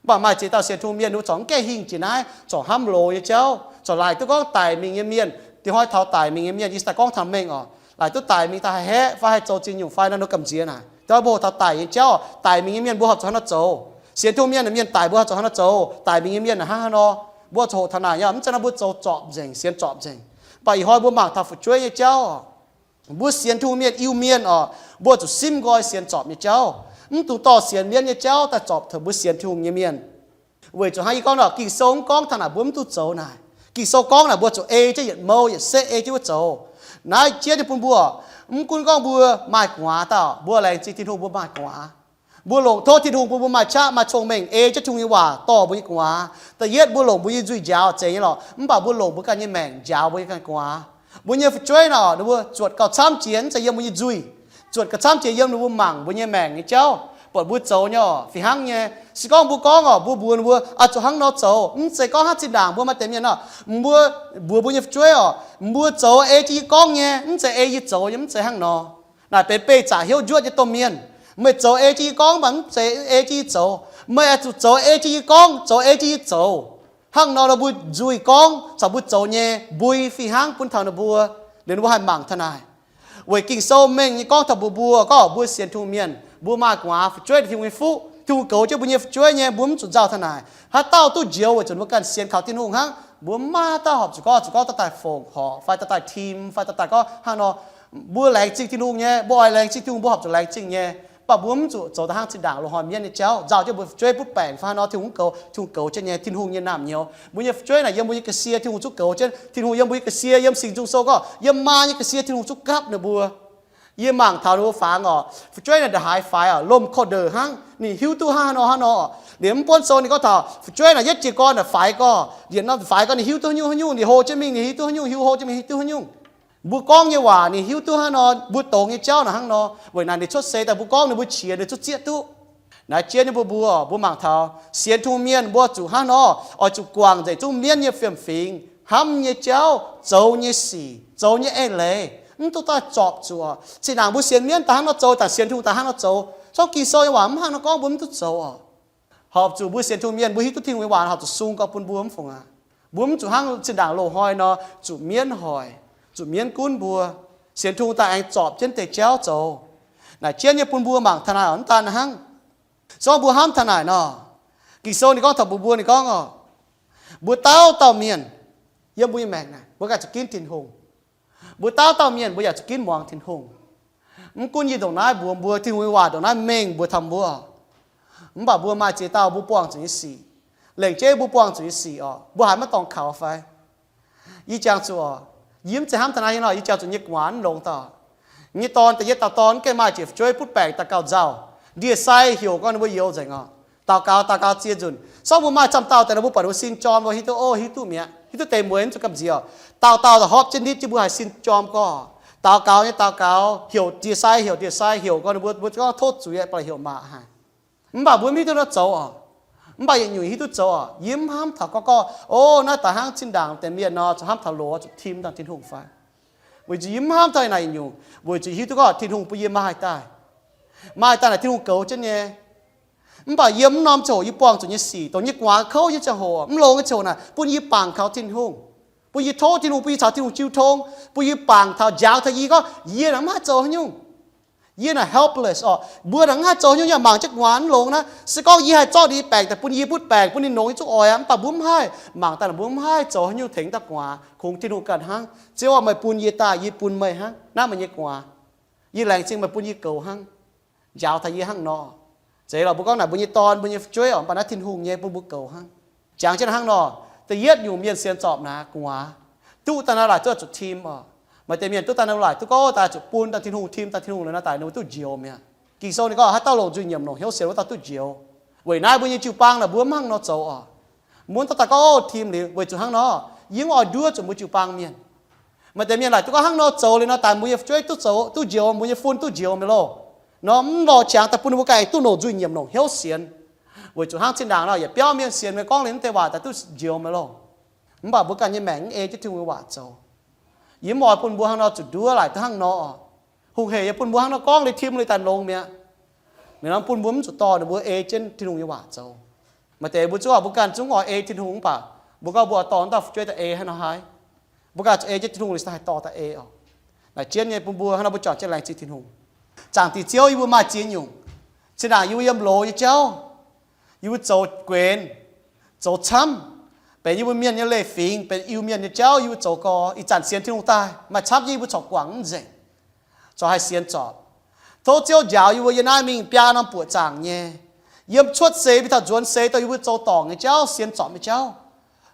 Mv baac maaih ziex dauh sienx Tin-Hungh mienh ninh mbuo corc mv gaengh hingh jiex naaiv, corc hnamv loz nyei jauv, corc laaic duqv gorngv daic mingh nyei mienh. Diex hnoi taux daic mingh nyei mienh, yie daaih gorngv taux mengh oc. Laaic duqv daic mingh daaih haih haeqv fai haih zoux ziex nyungc fai naaiv nor gamh nziex naaic. Diex hnoi mbuo hoqc taux daic nyei jauv oc, daic mingh nyei mienh mbuo horpc zuqc hnangv nor zoux. Sienx Tin-Hungh mienh naaic, mienh daic mbuo horpc zuqc hnangv nor zoux, daic mingh nyei mienh naaic hnangv haaix nor, mbuo horpc zuqc hoqc taux naaic nyei. Mv zeiz nor mbuo zoux zorpc nzengc, sienx zorpc nzengc. Mv baac ih hnoi mbuo mangc taux fu'jueiv nyei jauv oc. Mbuo sienx Tin-Hungh mienh, Iu-Mienh oc, mbuo zuqc simv nqoi sienx zorpc nyei jauv, mv dungx dorh sienx mienv nyei jauv daaih zorpc taux mbuo sienx Tin-Hungh nyei mienh. Weic zuqc hnangv yie gorngv nor, Ging-Sou mv gorngv taux naaic mbuo mv duqv zoux naaic. Ging-Sou gorngv naaic mbuo zuqc ei jienv yietc mouh yietc setv ei jienv wuov zoux. Naaiv jienv nyei bun mbuo, mv gunv gorngv mbuo maaih gu'nguaaz dauh, mbuo laengz zingh Tin-Hungh mbuo maaih gu'nguaaz. Mbuo longc tov Tin-Hungh bun mbuo maaih qaqv maaih cong-mengh ei jienv Tin-Hungh nyei waac dorh mbuo nyei gu'nguaaz. Da'yietv mbuo longc mbuo nyei nzuih njaaux zeiz nyei lorqc, mv baac mbuo longc mbuo ganh nyei maengc njaaux mbuo nyei ganh gu'nguaaz. Mbuo nyei fu'jueiv nor, ninh mbuo zuotc gauh camv jiex, mv zeiz yiem mbuo nyei nzuih, zuotc gauh camv jiex yiem ninh mbuo mangc mbuo nyei maengc nyei jauv, buatc mbuo zoux nyei oc fih hnangv nyei. Se gorngv mbuo gorngv oc, mbuo mbuox ninh mbuo, oix zuqc hnangv nor zoux, mv zeiz gorngv hnangv zinh ndaangc mbuo maaih deix mienh nor, mbuo mbuox mbuo nyei fu'jueiv oc, mbuo zoux ei jienv yie gorngv nyei, mv zeiz ei yie zoux nyei, mv zeiz hnangv nor. Naaic benx beih zaqc hnyouv njuotv nyei domh mienh. Meih zoux ei jienv yie gorngv, mv zeiz ei jienv yie zoux. Meih oix zuqc zoux ei jienv yie gorngv, zoux ei jienv yie zoux. Hnangv nor, mbuo nzuih gorngv caux mbuo zoux nyei mbui fih hnangv bun taux ninh mbuo, liuz ninh mbuo haih mangc taux naaic. Weic Ging-Sou mengh nyei gorngv taux mbuo, mbuo gorngv mbuo sienx Tin-Hungh mienh, mbuo maaih gu'nguaaz fu'jueiv Tin-Hungh nyei fuqv. Tin-Hungh goux jienv mbuo nyei fu'jueiv nyei, mbuo mv zuqc nzauh taux naaic. Haaix dauh duqv njoux weic zuqc ninh mbuo ganh sienx kaux Tin-Hungh hnangv. Mbuo mv maaih haaix dauh horpc zuqc gorngv, zuqc gorngv dorh daaih fongc horc fai dorh daaih tim fai dorh daaih gorngv hnangv nor. Mbuo laengz zingh Tin-Hungh nyei, mbuo oix laengz zingh Tin-Hungh, mbuo horpc zuqc laengz zingh nyei. Mv baac mbuo mv zuqc zoux daaih hnangv zinh ndaangc loz-hnoi mienv nyei jauv, nzauh jienv mbuo fu'jueiv butv baengc fai hnangv nor, Tin-Hungh mv goux, Tin-Hungh goux jienv nyei. Tin-Hungh nyei naamh nyouz, mbuo nyei fu'jueiv naaic yiem mbuo nyei ga'sie Tin-Hungh zuqc goux jienv. Tin-Hungh yiem mbuo nyei ga'sie, yiem Singx Nzung Sou gorngv yiem maa nyei ga'sie Tin-Hungh zuqc gapv ninh mbuo. Yie mangc taux ninh mbuo fangx oc, fu'jueiv naaic ndongc haaix faix oc, lomh korv-ndeic hnangv, ninh hiuv duqv hnangv haaix nor hnangv nor. Liemh mv buonv sou ninh gorngv taux fu'jueiv naaic yietv jiez gorn naaic faix gorngv, yietc norm faix gorngv ninh hiuv duqv haaix nyungc haaix nyungc, ninh hlo jienv mingh ninh hiuv duqv haaix nyungc, hiuv hlo jienv mingh hiuv duqv haaix nyungc. Mbuo gorngv nyei waac ninh hiuv duqv hnangv nor, mbuo dongz nyei jauv naaic hnangv nor. Weic naaic ninh cuotv seix daaih mbuo gorngv ninh mbuo qiex ninh zuqc zieqv duqv. Naaiv jien nyei mbuo mbuo, mbuo mangc taux sienx Tin-Hungh mienh mbuo zuqc hnangv nor, oix zuqc guangc nzengc zungv mienv nyei fiem-fingx, hnamv nyei jauv, zoux nyei sic, zoux nyei eix leiz, mv duqv daaih zorpc zuqc. Zinh ndaangc mbuo sienx mienv daaih hnangv nor zoux, daaih sienx Tin-Hungh daaih hnangv nor zoux. Zorqv Ging-Sou nyei waac mv hnangv nor gorngv mbuo mv duqv zoux oc. Horpc zuqc mbuo sienx Tin-Hungh mienh mbuo hiuv duqv Tin-Hungh nyei waac horpc zuqc sung gorx bun mbuo mv fungc aqv. Mbuo mv zuqc hnangv zinh ndaangc loz-hnoi nor zuqc mienv hoic, zuqc mienv gunv mbuo. Sienx Tin-Hungh daaih aengx zorpc jienv deix jauv zoux. Naaic jienv nyei bun mbuo mangc taux naaic oc, mv daan hnangv. Zorqv mbuo hnamv taux naaic nor, Ging-Sou ninh gorngv taux mbuo mbuo ninh gorngv oc, mbuo dauh dauh mienh yiem mbuo nyei maengc naaic mbuo ganh zuqc ginv Tin-Hungh. Mbuo dauh dauh mienh mbuo yaac zuqc ginv muangx Tin-Hungh. Mv gunv yie ndongc naaiv mbuox mbuo Tin-Hungh nyei waac ndongc naaiv mengh mbuox taux mbuo, mv baac mbuo maaih ziex dauh mbuo buangh zuqc nyei sic. Lengc jeiv mbuo buangh zuqc nyei sic oc, mbuo haiz maiv dorngx kaux fai? Yie jangx zuqc oc, yie mv zeiz hnamv taux naaiv hien nor, yie jangx zuqc nyei gu'nguaaz mv longx dauh. Nyei dorn da'yietv dauh dorn mv gaengh maaih jiex fu'jueiv butv baengc daaih gauh nzauh. Ndie-sai heuc gorngv ninh mbuo youz nzengc oc. Daux gaux daux gaux ziex nzunc, sorng mbuo maaih camv dauh daaih nor mbuo buatc ninh mbuo sin jorm lo, hiuv duqv o, hiuv duqv mi'aqv, hiuv duqv deix mueiz mv zuqc gamh nziex oc. Dauh dauh daaih hopv jienv nitv jienv mbuo haiz sin jorm gorx. Daux gaux nyei daux gaux, heuc ndie-sai heuc ndie-sai heuc gorngv ninh mbuo, mbuo gorngv tov zuiz ba'laqc heuc maac haic. Mv baac mbuo mv hiuv duqv nor zoux oc. Mv baac yietc nyungc hiuv duqv zoux oc. Yie mv hnamv taux gorngv gorngv, o, naaiv daaih hnangv zinh ndaangc deix mienh nor zuqc hnamv taux loz zuqc tim dangh Tin-Hungh fai? Weic zuqc yie mv hnamv taux naaic nyungc, weic zuqc hiuv duqv gorngv Tin-Hungh bun yie maaih daaih. Maaih daaih naaic Tin-Hungh goux jienv nyei. Mv baac yiem mv norm ziangh hoc yie buangh zuqc nyei sic, dongh nyei gu'nguaaz kouv nyei ziangh hoc, mv longx nyei ziangh hoc naaic, bun yie bangc kaux Tin-Hungh, bun yie tov Tin-Hungh, bun yie caux Tin-Hungh jiu tong, bun yie bangc taux, njaaux taux yie gorngv yie naaic mv haih zoux haaix nyungc. Yie naaic helpless oc. Mbuo naaic mv haih zoux haaix nyungc, yaac mangc jienv gu'nguaaz mv longx naaiv. Se gorngv yie haih zorqv ninh baengc daaih bun yie butv baengc, bun ninh nongx nyei zuqc oix aqv, mv baac mbuo mv haih. Mangc daaih naaic mbuo mv haih zoux haaix nyungc tengx dauh gu'nguaaz, kungx Tin-Hungh ganh hnangv. Ziouv aac, meih bun yie daaih, yie bun meih hnangv. Naaiv meih nyei gu'nguaaz. Yie laengz zingh meih bun yie goux hnangv. Njaaux taux yie hnangv nor. Zeiz lorqc, mbuo gorngv naaic mbuo nyei dorn, mbuo nyei fu'jueiv oc, mv baac naaiv Tin-Hungh nyei bun mbuo goux hnangv. Jangx jienv hnangv nor, da'yietv nyungc mienh sienx zorpc naaic gu'nguaaz. Duqv daaih naaiv laaic duqv zuqc tim oc. Maaih deix mienh duqv daaih naaiv laaic duqv gorngv daaih zuqc bun daaih Tin-Hungh, tim daaih Tin-Hungh liuz naaiv daaih ninh mbuo duqv njoux mi'aqv. Ging-Sou ninh gorngv haaix dauh longc nzuih nyiemc longc hnyouv sienx wuov dauh duqv njoux. Weic naaiv mbuo nyei jiu-baang naaic mbuo mv hnangv nor zoux oc. Mbuo daaih gorngv tim liuz weic zuqc hnangv nor, yie mv oix nduov zuqc mbuo jiu-baang mienh. Maaih deix mienh laaic duqv gorngv hnangv nor zoux liuz nor daaih mbuo nyei fu'jueiv duqv zoux duqv njoux, mbuo nyei fun duqv njoux mi'aqv loh. Nor mv lorz qangx daaih bun ninh mbuo ganh duqv longc nzuih nyiemc longc hnyouv sienx. Weic zuqc hnangv zinh ndaangc nor yietc biauv mienh sienx meih gorngv liuz naaiv deix waac daaih duqv njoux mi'aqv loh. Mv baac mbuo ganh nyei maengc mv ei jienv Tin-Hungh nyei waac zoux. Yie mv oix bun mbuo hnangv nor zuqc nduov laaic duqv hnangv nor. Hungh hec yie bun mbuo hnangv nor gorngv liuz tim liuz daaih longx mi'aqv. Mienh nor bun mbuo mv zuqc dorh ninh mbuo ei jienv Tin-Hungh nyei waac zoux. Maaih deix mbuo zungv, mbuo ganh zungv oix ei Tin-Hungh mv baac mbuo gorngv mbuo dorh dauh fu'jueiv daaih ei hnangv nor haaix. Mbuo ganh zuqc ei jienv Tin-Hungh liuz daaih haih dorh daaih ei oc. Naaic jienv nyei bun mbuo hnangv nor mbuo juangc jienv laengz zingh Tin-Hungh. Zaangc Diex Ziouv, yie mbuo maaih ziex nyungc. Zinh ndaangc yie mbuo yiem loz nyei jauv, yie mbuo zoux guenx, zoux camv, benx yie mbuo mienh nyei leiz-fingx, benx Iu-Mienh nyei jauv yie mbuo zoux gorx. Ih zanc sienx Tin-Hungh daaih maaih camv jienv yie mbuo corc guangc mv nzengc. Ziouv haih sienx zorpc. Tov Ziouv njaaux yie mbuo yiem naaiv mingh biaa norm buoqc zaangc nyei, yiem cuotv seix mingh taux nzuonx seix dongh yie mbuo zoux dorngc nyei jauv, sienx zorpc nyei jauv,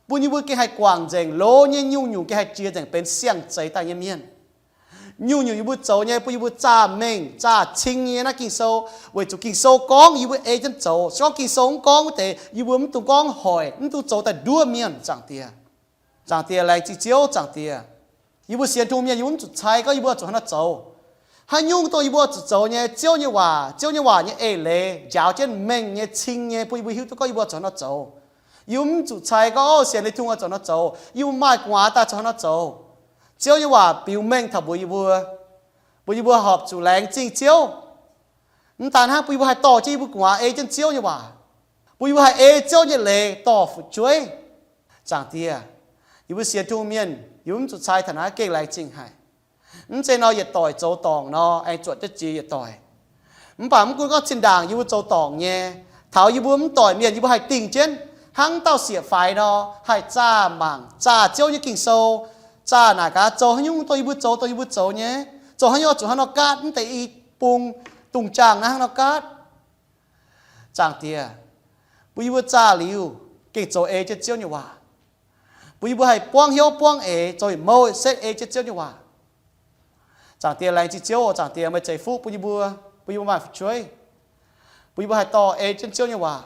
bun yie mbuo gengh haih guangc nzengc, loz nyei nyungc-nyungc gengh haih jiex nzengc benx siang-zeix daaih nyei mienh. Nyungc-nyungc yie mbuo zoux nyei, bun yie mbuo zaah mengh zaah cing nyei naaiv Ging-Sou, weic zuqc Ging-Sou gorngv yie mbuo ei jienv zoux. Se gorngv Ging-Sou mv gorngv wuov deix, yie mbuo mv dungx gorngv hoic, mv dungx zoux daaih nduov mienh, Zaangc Diex. Zaangc Diex, laengz zingh Ziouv, Zaangc Diex. Yie mbuo sienx Tin-Hungh mienh, yie mbuo mv zuqc cai gorngv yie mbuo zuqc haaix nor zoux. Haaix nyungc dongh yie mbuo zuqc zoux nyei, Ziouv nyei waac, Ziouv nyei waac nyei eix leiz njaaux jienv mengh nyei, cing nyei, bun yie mbuo hiuv duqv gorngv yie mbuo zuqc haaix nor zoux. Yie mbuo mv zuqc cai gorngv, o, sienx Tin-Hungh oix zuqc haaix nor zoux, yie mbuo maaih gu'nguaaz daaih zuqc haaix nor zoux. Ziouv nyei waac biux mengh taux mbuox yie mbuo, bun yie mbuo horpc zuqc laengz zingh Ziouv. Mv daan hnangv, bun yie mbuo haih dorh jienv yie mbuo gu'nguaaz ei jienv Ziouv nyei waac, bun yie mbuo haih ei Ziouv nyei leiz dorh fu'jueiv. Zaangc Diex, yie mbuo sienx Tin-Hungh mienh, yie mbuo mv zuqc cai taux naaiv, gengh laengz zingh haic. Mv zeiz nor yietc doic zoux dorngc nor aengx zuotc jienv jiex yietc doic. Mv baac mv gunv gorngv zinh ndaangc yie mbuo zoux dorngc nyei, taux yie mbuo mv doic mienh, yie mbuo haih dingh jienv hnangv dauh sieqv-faix nor, haih zaah mangc, zaah Ziouv nyei Ging-Sou, zaah naaic gaax zoux haaix nyungc dongh yie mbuo zoux, dongh yie mbuo zoux nyei, zoux haaix nyungc zuqc haaix nor gaatv, mv deix i bung dungz jaangh naaiv hnangv nor gaatv. Zaangc Diex, bun yie mbuo zaah liuz gengh zoux ei jienv Ziouv nyei waac, bun yie mbuo haih buangv hnyouv buangv eix, zoux yietc mouh setv ei jienv Ziouv nyei waac. Zaangc Diex, laengz zingh Ziouv oc. Zaangc Diex, meih ceix fuqv bun yie mbuo, bun yie mbuo maaih fu'jueiv, bun yie mbuo haih dorh ei jienv Ziouv nyei waac.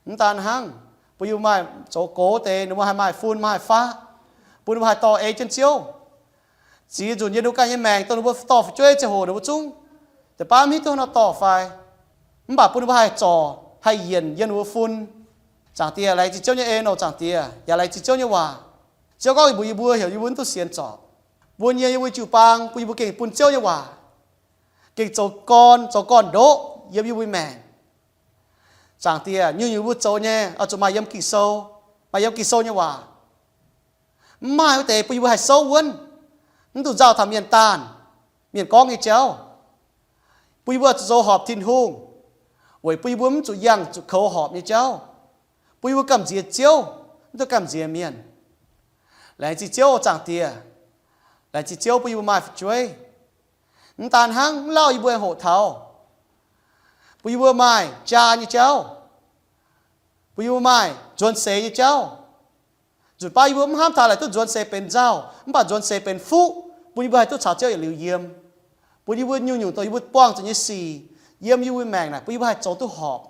Mv daan hnangv, bun yie mbuo maaih zoux gox deix, ninh mbuo haih maaih fun, maaih faqv, bun ninh mbuo haih dorh ei jienv Ziouv. Ziex nzunc yiem ninh mbuo ganh nyei maengc dongh ninh mbuo dorh fu'jueiv ziangh hoc ninh mbuo zungv deix baav mv hiuv duqv haaix nor dorh fai, mv baac bun ninh mbuo haih zorc, haih yienc yiem ninh mbuo fun. Zaangc Diex, laengz zingh Ziouv nyei en oc. Zaangc Diex, yaac laengz zingh Ziouv nyei waac. Ziouv gorngv mbuox yie mbuo, heuc yie mbuo mv duqv sienx zorpc. Mbuo nyei, yie mbuo jiu-baang, bun yie mbuo gengh bun Ziouv nyei waac gengh zoux gorn, zoux gorn-ndoqv yiem yie mbuo maengc. Zaangc Diex, nyungc-nyungc yie mbuo zoux nyei oix zuqc maaih yiem Ging-Sou, maaih yiem Ging-Sou nyei waac. Mv maaih wuov deix bun yie mbuo haih souv wuonv, mv dungx nzauh taux mienh daanh, mienh gorngv nyei jauv. Bun yie mbuo zuqc zoux horpc Tin-Hungh, weic bun yie mbuo mv zuqc yangh zuqc koux horpc nyei jauv. Bun yie mbuo gamh nziex Ziouv, mv dungx gamh nziex mienh. Laengz zingh Ziouv, Zaangc Diex. Laengz zingh Ziouv bun yie mbuo maaih fu'jueiv. Mv daan hnangv, mv lauh yie mbuo aengx hoqc taux bun yie mbuo maaih jaa nyei jauv, bun yie mbuo maaih nzuonx seix nyei jauv. Nzunc baav yie mbuo mv hnamv taux laaic duqv nzuonx seix benx nzauh, mv baac nzuonx seix benx fuqv, bun yie mbuo haih duqv caux Ziouv yietc liuz yiem. Bun yie mbuo nyungc-nyungc dongh yie mbuo buangh zuqc nyei sic yiem yie mbuo maengc naaic, bun yie mbuo haih zoux duqv horpc,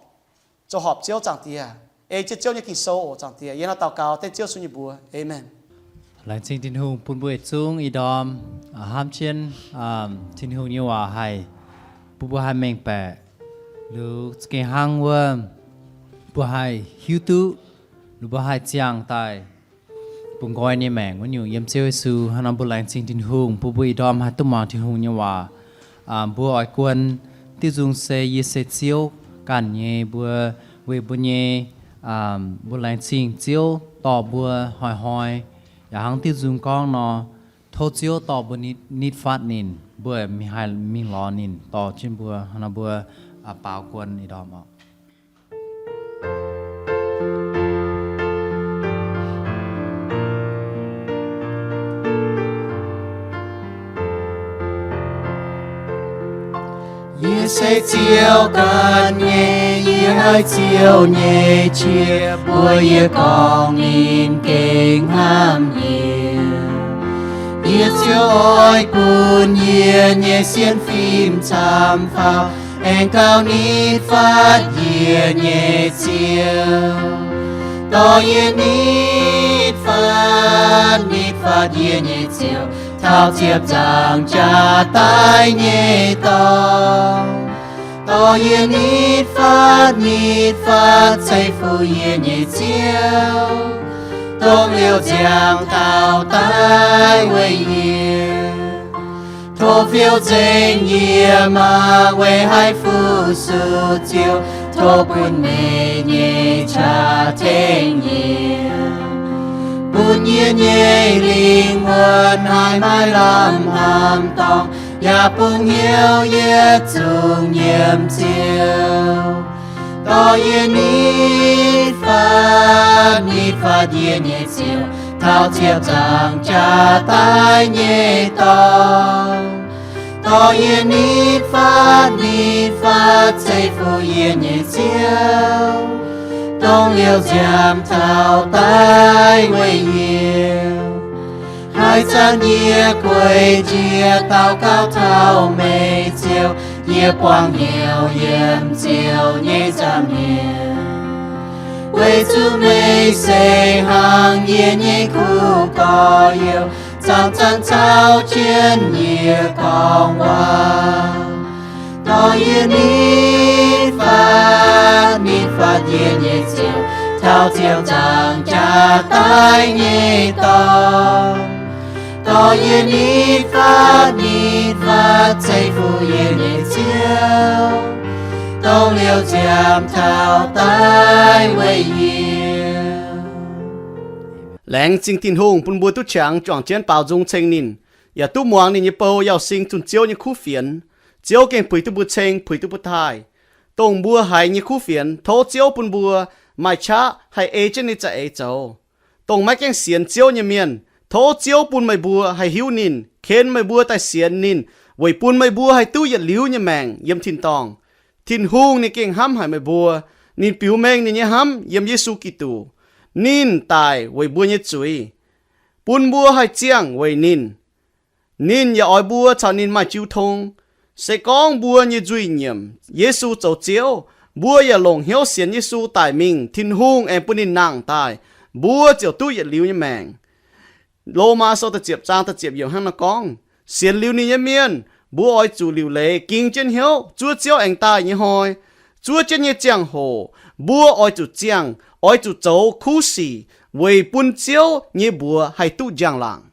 zoux horpc Ziouv, Zaangc Diex. Ei jienv Ziouv nyei Ging-Sou oc, Zaangc Diex. Yie hnangv daux gaux dengv Ziouv Yesu nyei mbuox. Aamen. Laengz zingh Tin-Hungh bun mbuo yietc zungv ih ndorm hnamv jienv Tin-Hungh nyei waac haih bun mbuo haih mengh baeqc, liuz za'gengh hnangv wuov mbuo haih hiuv duqv, liuz mbuo haih ziangh daaih bungx nqoi nyei maengc wuov nyungc yiem Ziouv Yesu. Hnangv nor mbuo laengz zingh Tin-Hungh bun mbuo ih ndorm haih duqv muangx Tin-Hungh nyei waac. Mbuo oix guon diuh nzung se yie se Ziouv ganh nyei. Mbuo, weic mbuo nyei, mbuo laengz zingh Ziouv dorh mbuo hnoi-hnoi, yaac hnangv diuh nzung gorngv nor, tov Ziouv dorh mbuo nitv fatv ninh, mbuo mingh haih mingh lorz ninh dorh jienv mbuo. Hnangv nor mbuo baaux guon ih ndorm oc. Yie se Ziouv ganh nyei, yie haih Ziouv nyei qiex mbuox yie gorngv ninh gengh hnamv yie. Yie Ziouv oix bun yie nyei sienx fim camv faaux, aengx gauh nitv fatv yie nyei Ziouv. Dorh yie nitv fatv, nitv fatv yie nyei Ziouv, taux ziepc nzaangc jaax daaih nyei dorngx. Dorh yie nitv fatv, nitv fatv ceix fuqv yie nyei Ziouv, dongh liouh nziaamv taux daaih weic yie. Tov fiou nzengc yie maah, weic haih fu-sux Ziouv. Tov bun meih nyei qaqv tengx yie, bun yie nyei lingh wuonh haih maaih lamh hnaangx dorngx, yaac bun hnyouv yietc zungv yiem Ziouv. Dorh yie nitv fatv, nitv fatv yie nyei Ziouv, taux ziepc nzaangc jaax daaih nyei dorngx. Dorh yie nitv fatv, nitv fatv ceix fuqv yie nyei Ziouv, dongh liouh nziaamv taux daic weic yie. Haaix zanc yie gueic njiec daux gaux taux meih Ziouv, yie buangh hnyouv yiem Ziouv nyei nza'hmien. Weic zuqc meih se hnangv yie nyei kuv gorx-youz, zanc-zanc caux jienv yie gorngv waac. Dorh yie nitv fatv, nitv fatv yie nyei Ziouv, taux ziangh zaangc jaax daic nyei dorngx. Dorh yie nitv fatv, nitv fatv ceix fuqv yie nyei Ziouv, dongh liouh nziaamv taux daic weic yie. Laengz zingh Tin-Hungh bun mbuo duqv qangx juangc jienv baaux nzung ceng ninh, yaac duqv muangx ninh nyei bou yauh sing zunh Ziouv nyei kuv fienx. Ziouv gengh puix duqv mbuo ceng, puix duqv mbuo taaih. Dongh mbuo haiz nyei kuv fienx, tov Ziouv bun mbuo maaih qaqv haih ei jienv ninh nyei za'eix zoux. Dongh maiv gaengh sienx Ziouv nyei mienh, tov Ziouv bun meih mbuo haih hiuv ninh, ken meih mbuo daaih sienx ninh, weic bun meih mbuo haih duqv yietc liuz nyei maengc yiem tin-dorngh. Tin-Hungh ninh gengh hnamv haic meih mbuo. Ninh biux mengh ninh nyei hnamv yiem Yesu Giduc. Ninh daic weic mbuo nyei zuiz, bun mbuo haih ziangh weic ninh. Ninh yaac oix mbuo caux ninh maaih jiu tong. Se gorngv mbuo nyei nzuih nyiemc Yesu zoux Ziouv, mbuo yaac longc hnyouv sienx Yesu daic mingh, Tin-Hungh aengx bun ninh nangh daaih, mbuo ziouc duqv yietc liuz nyei maengc. Lomaa sou da'ziepc zaang da'ziepc yiemc hnangv naaiv gorngv, sienx liuz ninh nyei mienh, mbuo oix zuqc liuc leiz ging jienv hnyouv zuov Ziouv aengx daaih nyei hnoi. Zuov jienv nyei ziangh hoc mbuo oix zuqc ziangh, oix zuqc zoux kuv sic weic bun Ziouv nyei mbuox haih duqv njang-laangc.